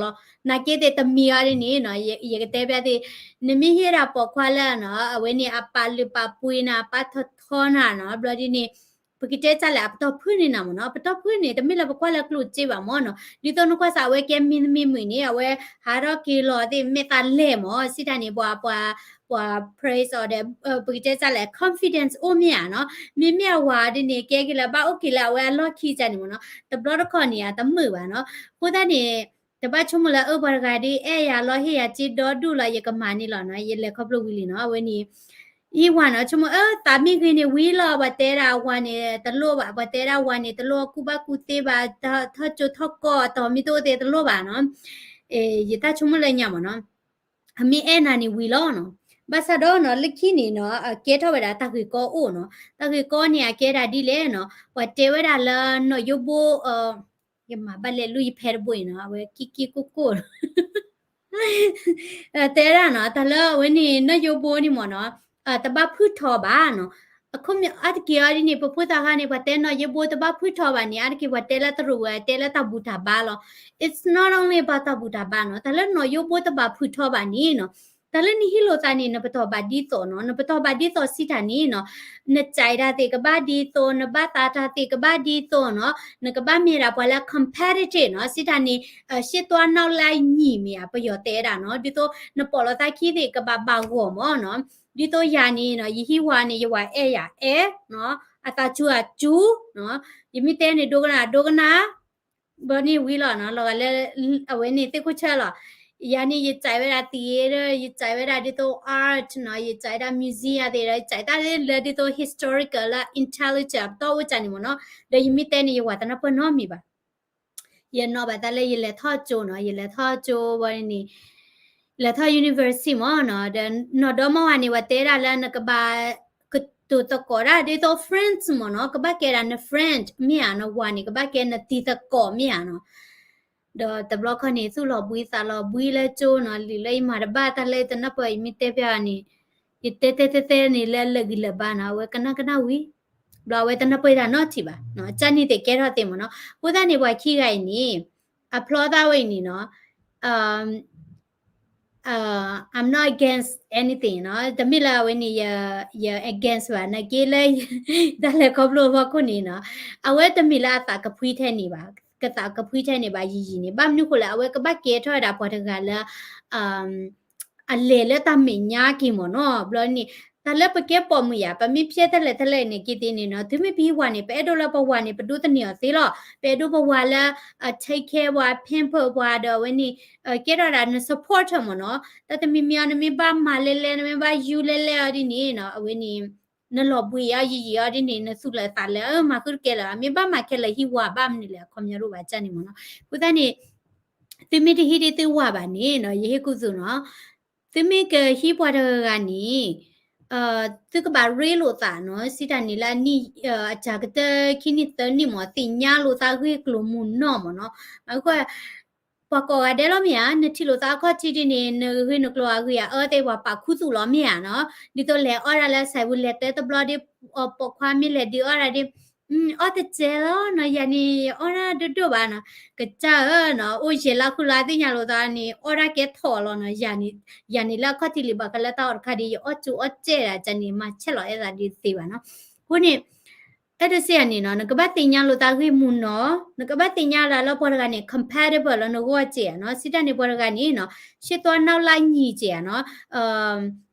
နာ်က့သ့ၣ်တမံၤအီၤဒ်န့ၣ်နီၤ, ယကတဲဘၣ်သ့ၣ်, နမ့ၢ်ဟ့ၣ်ဒၣ်ပိာ်ခွါလၢနီၤ အဝဲန့ၣ် အပာ်လုၢ်ပာ်ပှ့ၤနၤ အပာ်ထီၣ်ထီနၤနီၤ, ဘျီဒ်န့ၣ် ပကတဲစ့ၢ်လဲၣ် အပတီၢ်ဖုၣ်န့ၣ်နၤမ့ၢ်နီၤ, ပတီၢ်ဖုၣ်န့ၣ် တမ့ၢ်လၢပကွၢ်လၢကျိၣ်စ့ဘၣ်မ့ၢ်နီၤ, ဒ်သိးနကွၢ်စ့ၢ်အဝဲကဲမ့တမ့ၢ်မုာ်န့ၣ် အဝဲဟးထီၣ်က့ၤလီၤသ့ၣ် မဲာ်သးလဲၢ်မ့ၢ် စံးတၢ်န့ၣ် ပှၤ ပှၤ ပှၤ praise အီၤဒီး ပကတဲစ့ၢ်လဲၣ် confidence အိၣ်မ့ၢ်ဧါနီၤ, မ့မ့ၢ်အဝၤဒ်န့ၣ် ကဲက့ၤလၢဘၣ်အိၣ်က့ၤလၢအဝဲအလီၢ်ခံစ့ၢ်န့ၣ်မ့ၢ်နီၤ, တဘျီတခီၣ်န့ၣ် အတမုာ်ဘၣ်နီၤ, အဃိသတးန့ၣ် တဘၣ်ဆိကမိၣ်လၢ အၢ ပှၤတဂၤဒ်အဲၣ်ယၤလီၤ ဟ့ၣ်ယၤစ့ဒီဒူၣ်လီၤ ယကမၤန့ၣ်လီၤနီၤ, ယလဲၤခီဖျိဝံၤလံနီၤ, အဝဲန့ၣ် ဟံၣ်ဝၤနီၤ ဆိကမိၣ် အၢ သးမ့ၢ်ဂ့ၤန့ၣ်ဝံၤလီၤ ပှၤတဲဒၣ်အဝၤန့ၣ် တလိၣ်ဘၣ် ပှၤတဲဒၣ်ဝၤန့ၣ် တလိၣ်အကူၣ်ဘၣ်ကူၣ်သ့ဘၣ် ထီၣ်ကၠိထီၣ်ကီၢ် အတီၤမ့ၢ်တအိၣ်သ့တလိၣ်ဘၣ်နီၤ, ယတၢ်ဆိကမိၣ်လၢညါမ့ၢ်နီၤ, အမ့ၢ်အဲၣ်နၤန့ၣ်ဝံၤလီၤနီၤ, ဘၣ်ဆၣ်ဒီးနီၤ လၢခံန့ၣ်နီၤ အကဲထီၣ်ဝဲဒၣ်တၢ်ဂ့ၢ်ကီအိၣ်နီၤ, တၢ်ဂ့ၢ်ကီန့ၣ် အကဲဒၣ်ဒ်လဲၣ်နီၤ, ပှၤတဲဝဲဒၣ်လၢနီၢ်ယိဘိ ယမၤဘၣ်လဲၤလူယဖဲတဘိအံၤနီၤ, အဝဲကံကံကိၢ်ကိၢ် တဲဒၣ်နီၤ တၢ်လၢအဝဲန့ၣ် နီၢ်ယိဘိန့ၣ်မ့ၢ်နီၤ, တဘၣ်ဖုၣ်ထီဘၣ်နီၤ, အခိၣ်မ့ၢ်အါတက့ၢ်အီၤဒ်န့ၣ် ပဖိသၣ်ခါန့ၣ် ပှၤတဲနီၢ်ယိဘိတဘၣ်ဖုၣ်ထီဘၣ်န့ၣ် အါတက့ၢ်ပှၤတဲလၢတရူးဝဲ တဲလၢတၢ်ဘူၣ်တၢ်ဘါလီၤ, it's not only about တၢ်ဘူၣ်တၢ်ဘါနီၤ, တၢ်လၢနီၢ်ယိဘိတဘၣ်ဖုၣ်ထီဘၣ်န့ၣ်နီၤ, တၢ်လၢနဟံးလိာ်သးန့ၣ် နပတီၢ်ဘၣ်ဒ်သိးနီၤ, နပတီၢ်ဘၣ်ဒ်သိးစံးတၢ်န့ၣ်နီၤ, နစဲးတၢ်သ့ၣ်ကဘၣ်ဒ်သိး နဘၣ်သးတၢ်သ့ၣ်ကဘၣ်ဒ်သိးနီၤ, နကဘၣ်မ့ၢ်ဒၣ်ပှၤလၢ competitive နီၤ, စံးတၢ်န့ၣ် ရှေ့သွားနောက်လိုက် ညီမ့ၢ်ဧါ ပယီၤတဲဒၣ်နီၤ, ဒ်သိးနပိာ်လိာ်သးခံသ့ၣ်ကဘၣ်ဘၣ်ဂီၢ်မ့ၢ်နီၤ, ဒ်သိးယၤန့ၣ်နီၤ ယဟံးဝၤန့ၣ် ယဝၤအဲၣ်ယၤအဲၣ်နီၤ, အသးစူၤအစူၤနီၤ, ယမ့ၢ်တဲန့ၣ် ဒိကနၣ်ဒိကနၣ် ဘျီန့ၣ်ဝံၤလီၤနီၤ, လီၤဂာ်လၢ အဝဲန့ၣ်သ့ၣ်ခိၣ်ဆၢလီၤ, ယၤန့ၣ် ယစဲးဝဲဒၣ် theater ယစဲးဝဲဒၣ်ဒ်သိး art နီၤ, ယစဲးဝဲဒၣ် museum သ့ၣ်ဒီး ယစဲးတၢ်လၢဒ်သိး historical လၢ intellectual အပတီၢ်အိၣ်စ့ၢ်န့ၣ်မ့ၢ်နီၤ, ဒီးယမ့ၢ်တဲန့ၣ် ယဝၤတနၢ်ပၢၢ်နီတမံၤဘၣ် ယနီၣ်ဘၣ်တၢ်လၢယလဲၤထီၣ်ကၠိနီၤ, ယလဲၤထီၣ်ကၠိဝဲန့ၣ် လဲၤထီၣ် university မ့ၢ်နီၤ, ဒီးနီၢ်ဒီမါဝၤန့ၣ် ပှၤတဲဒၣ်လၢနကဘၣ်ကတိၤသကိးတၢ်ဒ်သိး French မ့ၢ်နီၤ, ကဘၣ်ကဲဒၣ်န French မ့ၢ်ဧါနီၤ, ဝၤန့ၣ် ကဘၣ်ကဲနတံၤသကိးမ့ၢ်ဧါနီၤ, ဒီးတဘျီခီန့ၣ် သူၣ်လီၤဘှံသးလီၤဘှံလၢကၠိနီၤ, လံာ်လၢယမၤတဘၣ်တၢ်လၢတနၢ်ပၢၢ် ယမ့ၢ်တဲဖျါအီၤန့ၣ် ယတဲတဲတဲတဲန့ၣ်လၢလၢာ်ဂံၢ်လၢာ်ဘါနီၤ, အဝဲကနၣ်ကနၣ်ဝံၤ ဘျီအဝဲတနၢ်ပၢၢ်တၢ်နီတထံၣ်ဘၣ်, ကၢ်နံၣ်သ့ၣ်ကဲထီၣ်သ့မ့ၢ်နီၤ, အဃိသတးန့ၣ် ပှၤခံဂၤအံၤန့ၣ် အဖျီသးဝဲအံၤန့ၣ်နီၤ, I'm not against anything နီၤ, တမ့ၢ်လၢအဝဲန့ၣ် ယ against ဘၣ်, နာ်က့လၢ တၢ်လဲၤခီဖျိအဖီခိၣ်န့ၣ်နီၤ, အဝဲတမ့ၢ်လၢအသးကဖှံထဲန့ၣ်ဘၣ်, ကသးကဖှံထဲန့ၣ်ဘၣ်ယံာ်ယံာ်န့ၣ်, ဘၣ်မနုၤဃိလဲၣ် အဝဲကဘၣ်ကဲထီၣ်ဝဲဒၣ်ပှၤတဂၤလၢ အလဲၤလၢတၢ်မဲာ်ညါက့ၤမ့ၢ်နီၤ, ဘျီန့ၣ် တၢ်လၢပကဲပိာ်မုၣ်ယၤ ပမ့ၢ်ဖျဲၣ်ထဲလဲၣ်ထဲလဲၣ်န့ၣ်က့ၤသ့န့ၣ်နီၤ, တုၤမ့ၢ်ပဟံးဝၤန့ၣ် ပအဲၣ်ဒိးလၢပဝၤန့ၣ် ပဒိးသန့ၤအီၤသ့လီၤ, ပအဲၣ်ဒိးပဝၤလၢ take care ပှၤ pamper ပှၤဒီးအဝဲန့ၣ် ကဲထီၣ်ဒၣ်န support မ့ၢ်နီၤ, တၢ်တမံၤမံၤအီၤ နမ့ၢ်ဘၣ်မၤလဲလဲ နမ့ၢ်ဘၣ်ယူလဲလဲအီၤဒ်န့ၣ်နီၤ, အဝဲန့ၣ် နလီၤဘှံးအီၤယံာ်ယံာ်အီၤဒ်န့ၣ် နသူၣ်လၢသးလၢ မၤဃုတကဲလၢၤ, မ့ၢ်ဘၣ်မၤခဲလၢာ်ဟံးဝၤဘၣ်မနုၤလဲၣ် အခီပညီတအိၣ်ဘၣ်ကၢ်န့ၣ်မ့ၢ်နီၤ, အဃိသတးန့ၣ် သုမ့ၢ်တဟံးဒ်သုဝၤဘၣ်န့ၣ်နီၤ, ယဟ့ၣ်ကူၣ်သိနီၤ, သုမ့ၢ်ကဟံးပှၤတဂၤဂၤန့ၣ် သုကဘၣ်ရ့လိာ်သးနီၤ, စံးတၢ်န့ၣ်လၢအနံၣ် အစှၤကတၢၢ်ခံနံၣ်သၢနံၣ်မ့ၢ် သ့ၣ်ညါလိာ်သးဂ့ၢ်ကျိၤမုၢ်နီၢ်မ့ၢ်နီၤ, အဃိ ပှၤကိးဂၤဒဲးလီၤမ့ၢ်ဧါ, နထံၣ်လိာ်သးအခီၣ်ထံးဒ်န့ၣ် နဂ့ၢ်နကျိၤအဂ့ၢ်အအၢသ့ၣ် ပှၤပာ်ခူသူၣ်လီၤမ့ၢ်ဧါနီၤ, ဒ်သိးလဲၤအီၣ်ဒၣ်လၢစဲးပူၤ လဲၤတဲတဘျီဒီး ပိာ်ခွါမ့ၢ်လဲၤဒုးအီၣ်ဒၣ်ဒီး အီၣ်တစဲးလီၤနီၤ, ယၤန့ၣ် ယအီၣ်ဒၣ်ဒိၣ်ဒိၣ်ဘၣ်နီၤ, ကစၢ်ဧၢနီၤ, အိၣ်ယဲၢ်လါဃုလါသ့ၣ်ညါလိာ်သးန့ၣ် အီၣ်ဒၣ်ကဲထီၣ်လီၤနီၤ, ယၤန့ၣ်လၢအခီၣ်ထံးလံ ဘၣ်ဃးလၢတၢ်အီၣ်တခါဒီး ယအီၣ်ကၠိအီၣ်စဲးဒၣ်ကၢ်န့ၣ် မၤဆဲးလီၤအဲၣ်သးဒ်တသ့ဘၣ်နီၤ, အဃိန့ၣ် အဲၣ်ဒိးစံးယၤန့ၣ်နီၤ, နကဘၣ်သ့ၣ်ညါလိာ်သးဂ့ၢ်မုၢ်နီၤ, နကဘၣ်သ့ၣ်ညါဒၣ်လၢပှၤတဂၤန့ၣ် compatible လၢနဂီၢ်စ့ၢ်ဧါနီၤ, စံးတၢ်န့ၣ်ပှၤတဂၤန့ၣ်နီၤ, ရှေ့သွားနောက်လိုက်ညီစ့ၢ်ဧါနီၤ,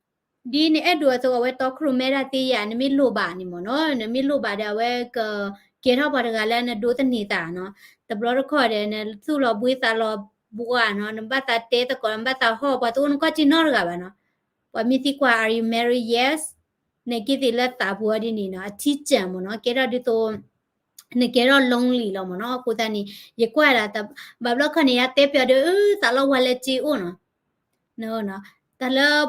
ဒ်နအဲၣ်ဒိးအသိး အဝဲတီခိၣ်ရိၣ်မဲတၢ်သ့ယၤ, နမ့ၢ်လိၣ်ဘၣ်န့ၣ်မ့ၢ်နီၤ, နမ့ၢ်လိၣ်ဘၣ်ဒီးအဝဲက ကဲထီၣ်ပှၤတဂၤလၢနဒိးသန့ၤသးနီၤ, တဘျီတခီၣ်ဒီး နသူၣ်လီၤဘှံးသးလီၤဘှါနီၤ, နဘၣ်သးတဲသကိး နဘၣ်သးဟီၣ်ပှၤတအိၣ်နခီၣ်ထံးနီတဂၤဘၣ်နီၤ, ပှၤမ့ၢ်သံကွၢ် are you married? Yes. နက့ၤသ့ၣ်လၢသးပူၤအီၤဒ်န့ၣ်နီၤ, အထံကၢၢ်မ့ၢ်နီၤ, ကဲထီၣ်ဒ်သိး နကဲထီၣ် lonely လီၤမ့ၢ်နီၤ, အဃိသတးန့ၣ် ယကွၢ်ဒၣ် ဘၣ်ဘျီခီန့ၣ် ယတဲပျီဒီး အသးလီဝါလၢစ့အိၣ်နီၤ, တၢ်လၢ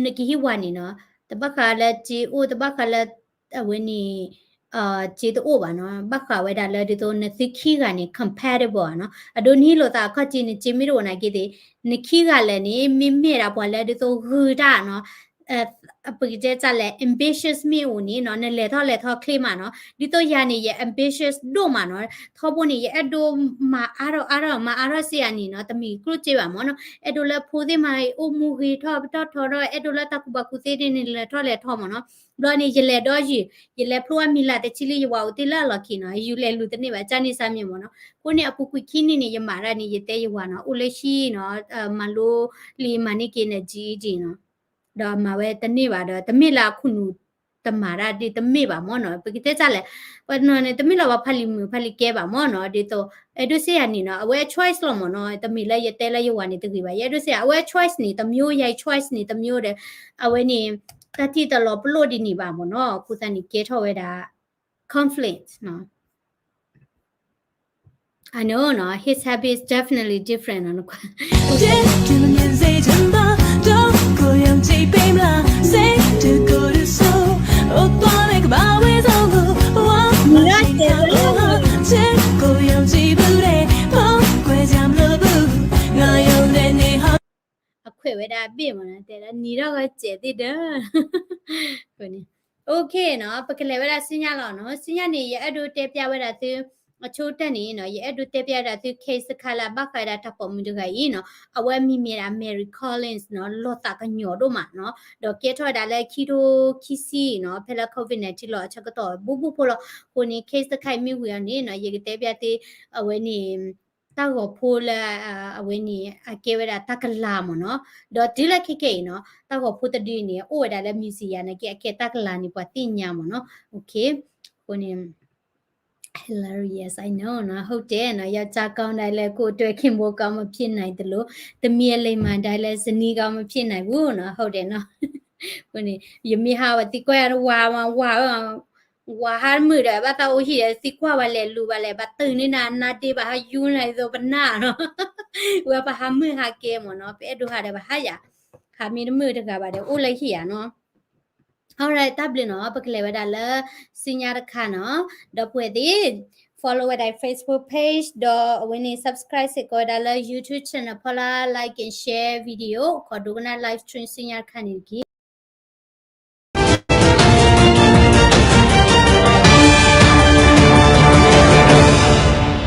နကဟံးဝၤန့ၣ်နီၤ, တဘၣ်ဃးလၢစ့အိၣ် တဘၣ်ဃးလၢ အဝဲန့ၣ် စ့တအိၣ်ဘၣ်နီၤ, ဘၣ်ဃးဝဲဒၣ်လၢဒ်သိးနသုခံဂၤန့ၣ် compatible နီၤ, အဒိနဟံးလိာ်သးအခီၣ်ထံး နစ့မ့ၢ်တအိၣ်နာ်က့သ့ၣ် နခံဂၤလၢာ်န့ၣ် မ့မ့ၢ်ဒၣ်ပှၤလၢဒ်သိးဂုာ်တၢ်နီၤ, ပကတဲတၢ်လဲၣ် ambitious မ့ၢ်အိၣ်န့ၣ်နီၤ နလဲၤထီၣ်လဲၤထီၣ်ချ့မးနီၤ. ဒ်သိးယၤန့ၣ် ယ ambitious ဒိၣ်မးနီၤ. ထီဘိန့ၣ် ယအဲၣ်ဒိးမၤအါထီၣ်အါထီၣ် မၤအါထီၣ်စ့ၢ်ကီးန့ၣ်နီၤ တမ့ၢ်ကျိၣ်စ့ဘၣ်မ့ၢ်နီၤ. အဲၣ်ဒိးလၢဖိသ့ၣ်မၤအိၣ်မူဂ့ၤထီၣ်ပတီၢ်ထီထီၣ် အဲၣ်ဒိးလၢတၢ်ကူၣ်ဘၣ်ကူၣ်သ့န့ၣ် လဲၤထီၣ်လဲၤထီၣ်မ့ၢ်နီၤ. ဘျီန့ၣ် ယလဲၤဒီးယံာ် ယလဲၤဖျိအမံၤလၢ်တဆံလံ ယဝၤအိၣ်သ့လၢအလီၢ်ခံနီၤ ယလဲၤလူၤတန့ၢ်ဘၣ် ကၢ်န့ၣ်စၢ်မံၤမ့ၢ်နီၤ. အဃိန့ၣ် အပူၤကွံာ်ခံနံၣ်န့ၣ် ယမၤတၢ်န့ၣ် ယတဲယဝၤနီၤ အိၣ်လၢဟံၣ်နီၤ မၤလိလံ မၤန့ၢ်က့ၤန GED နီၤ ဒီးမၤဝဲတန့ၢ်ဘၣ်ဒီး တမ့ၢ်လၢအခိၣ်နူာ်တမၤတၢ်ဒ်တမ့ၢ်ဘၣ်မ့ၢ်နီၤ. ပကတဲတၢ်လဲၣ် ပှၤတနီၤန့ၣ် တမ့ၢ်လၢပှၤဖးလံာ်မုာ်ဖးလံာ်ကဲဘၣ်မ့ၢ်နီၤ. ဒ်သိး အဲၣ်ဒိးစ့ၢ်ယၤန့ၣ်နီၤ အဝဲအ choice လီၤမ့ၢ်နီၤ. တမ့ၢ်လၢယတဲလၢယဝၤန့ၣ်တဂ့ၤဘၣ် ယအဲၣ်ဒိးစ့ၢ်ယၤ အဝဲအ choice န့ၣ် တမျိုး ယၤအ choice န့ၣ် တမျိုးဒီး အဝဲန့ၣ် တၢ်ထံၣ်တလီၤပလိာ်ဒ်န့ၣ်ဘၣ်မ့ၢ်နီၤ. အဃိသတးန့ၣ် ကဲထီၣ်ဝဲဒၣ် conflict နီၤ. I know နီၤ his habit is definitely different နီၤ နကွၢ် အခွဲးဝဲဒၣ်အဘ့ၣ်မ့ၢ်နီၤ တဲဒၣ်နံၤထီၣ်ဂီၤစဲးသ့ၣ်ဒီး အဃိန့ၣ် OK နီၤ ပကလဲၤဝဲဒၣ်ဆူညါလီၤနီၤ. ဆူညါန့ၣ် ယအဲၣ်ဒိးတဲပျၢ်ဝဲဒၣ်သု အဆိကတၢၢ်န့ၣ်နီၤ ယအဲၣ်ဒိးတဲပျၢ်ဝဲဒၣ်သု case တခါလၢအဘၣ်ဃးဝဲဒၣ်တၢ်ပိာ်မုၣ်တဂၤအံၤနီၤ အဝဲအမံၤမ့ၢ်ဒၣ် Mary Collins နီၤ လီၤသးကညီၤဒိၣ်မးနီၤ ဒီးကဲထီၣ်ဝဲဒၣ်လၢခံထိခံဆံနီၤ ဖဲလၢ COVID nineteen လီၤအဆၢကတီၢ် ဘူးဘူးဖိလီၤ. အဃိန့ၣ် case တခါအံၤမ့ၢ်ဝံၤအီၤန့ၣ်နီၤ ယကတဲပျၢ်သု အဝဲန့ၣ် တၢ်ဂီၤဖိလၢ အဝဲန့ၣ် အကဲဝဲဒၣ်တၢ်ကလၤမ့ၢ်နီၤ. ဒီးတုၤလၢခဲကနံၣ်အံၤနီၤ တၢ်ဂီၤဖိတဒုအံၤန့ၣ် အိၣ်ဝဲဒၣ်လၢ museum နာ်က့ အကဲတၢ်ကလၤန့ၣ် ပှၤသ့ၣ်ညါမ့ၢ်နီၤ. OK အဃိန့ၣ် hilarious I know နီၤ ဟုတ်တယ်နော် ယောက်ျားကောင်းတိုင်းလည်း ကိုယ့်အတွက်ခင်ဗျာကောင်းမဖြစ်နိုင်သလို သမီးအလိမ္မာတိုင်းလည်း ဇနီးကောင်းမဖြစ်နိုင်ဘူးနော် ဟုတ်တယ်နော် အဃိန့ၣ် ယမ့ၢ်ဟးဝဲသံကွၢ်ယၤတဝၤမး ဝၤ ဝၤဟးတမုာ်ဒီး ဘၣ်သးအိၣ်ဟံၣ်ဒီး သံကွၢ်ဘၣ်လဲၤလူၤဘၣ်လဲၤ ဘၣ်တုၤန့ၢ်နၤနါဒ့ဘၣ်ဟးယူနၤသိးပနၢ်နီၤ ဝဲပဟးမုာ်ဟးကဲမ့ၢ်နီၤ ပအဲၣ်ဒိးဟးဒီးပဟးယၤ ဟးမ့ၢ်တမုာ်တဂၤဘၣ်ဒီး အိၣ်လၢဟံၣ်ယၤနီၤ alright တၢ်ဘျုးနီၤ ပကလဲၤဝဲဒၣ်လၢ ဆူညါတခါနီၤ ဒီပုၢ်ဝဲၢ်သ့ၣ် follow ဝဲဒၣ် Facebook page ဒီးအဝဲန့ၣ် subscribe စ့ၢ်ကီးဝဲဒၣ်လၢ YouTube channel ဖီလာ် like and share video ခီဒိကနၣ် live stream ဆူညါတခါန့ၣ်တက့ၢ်.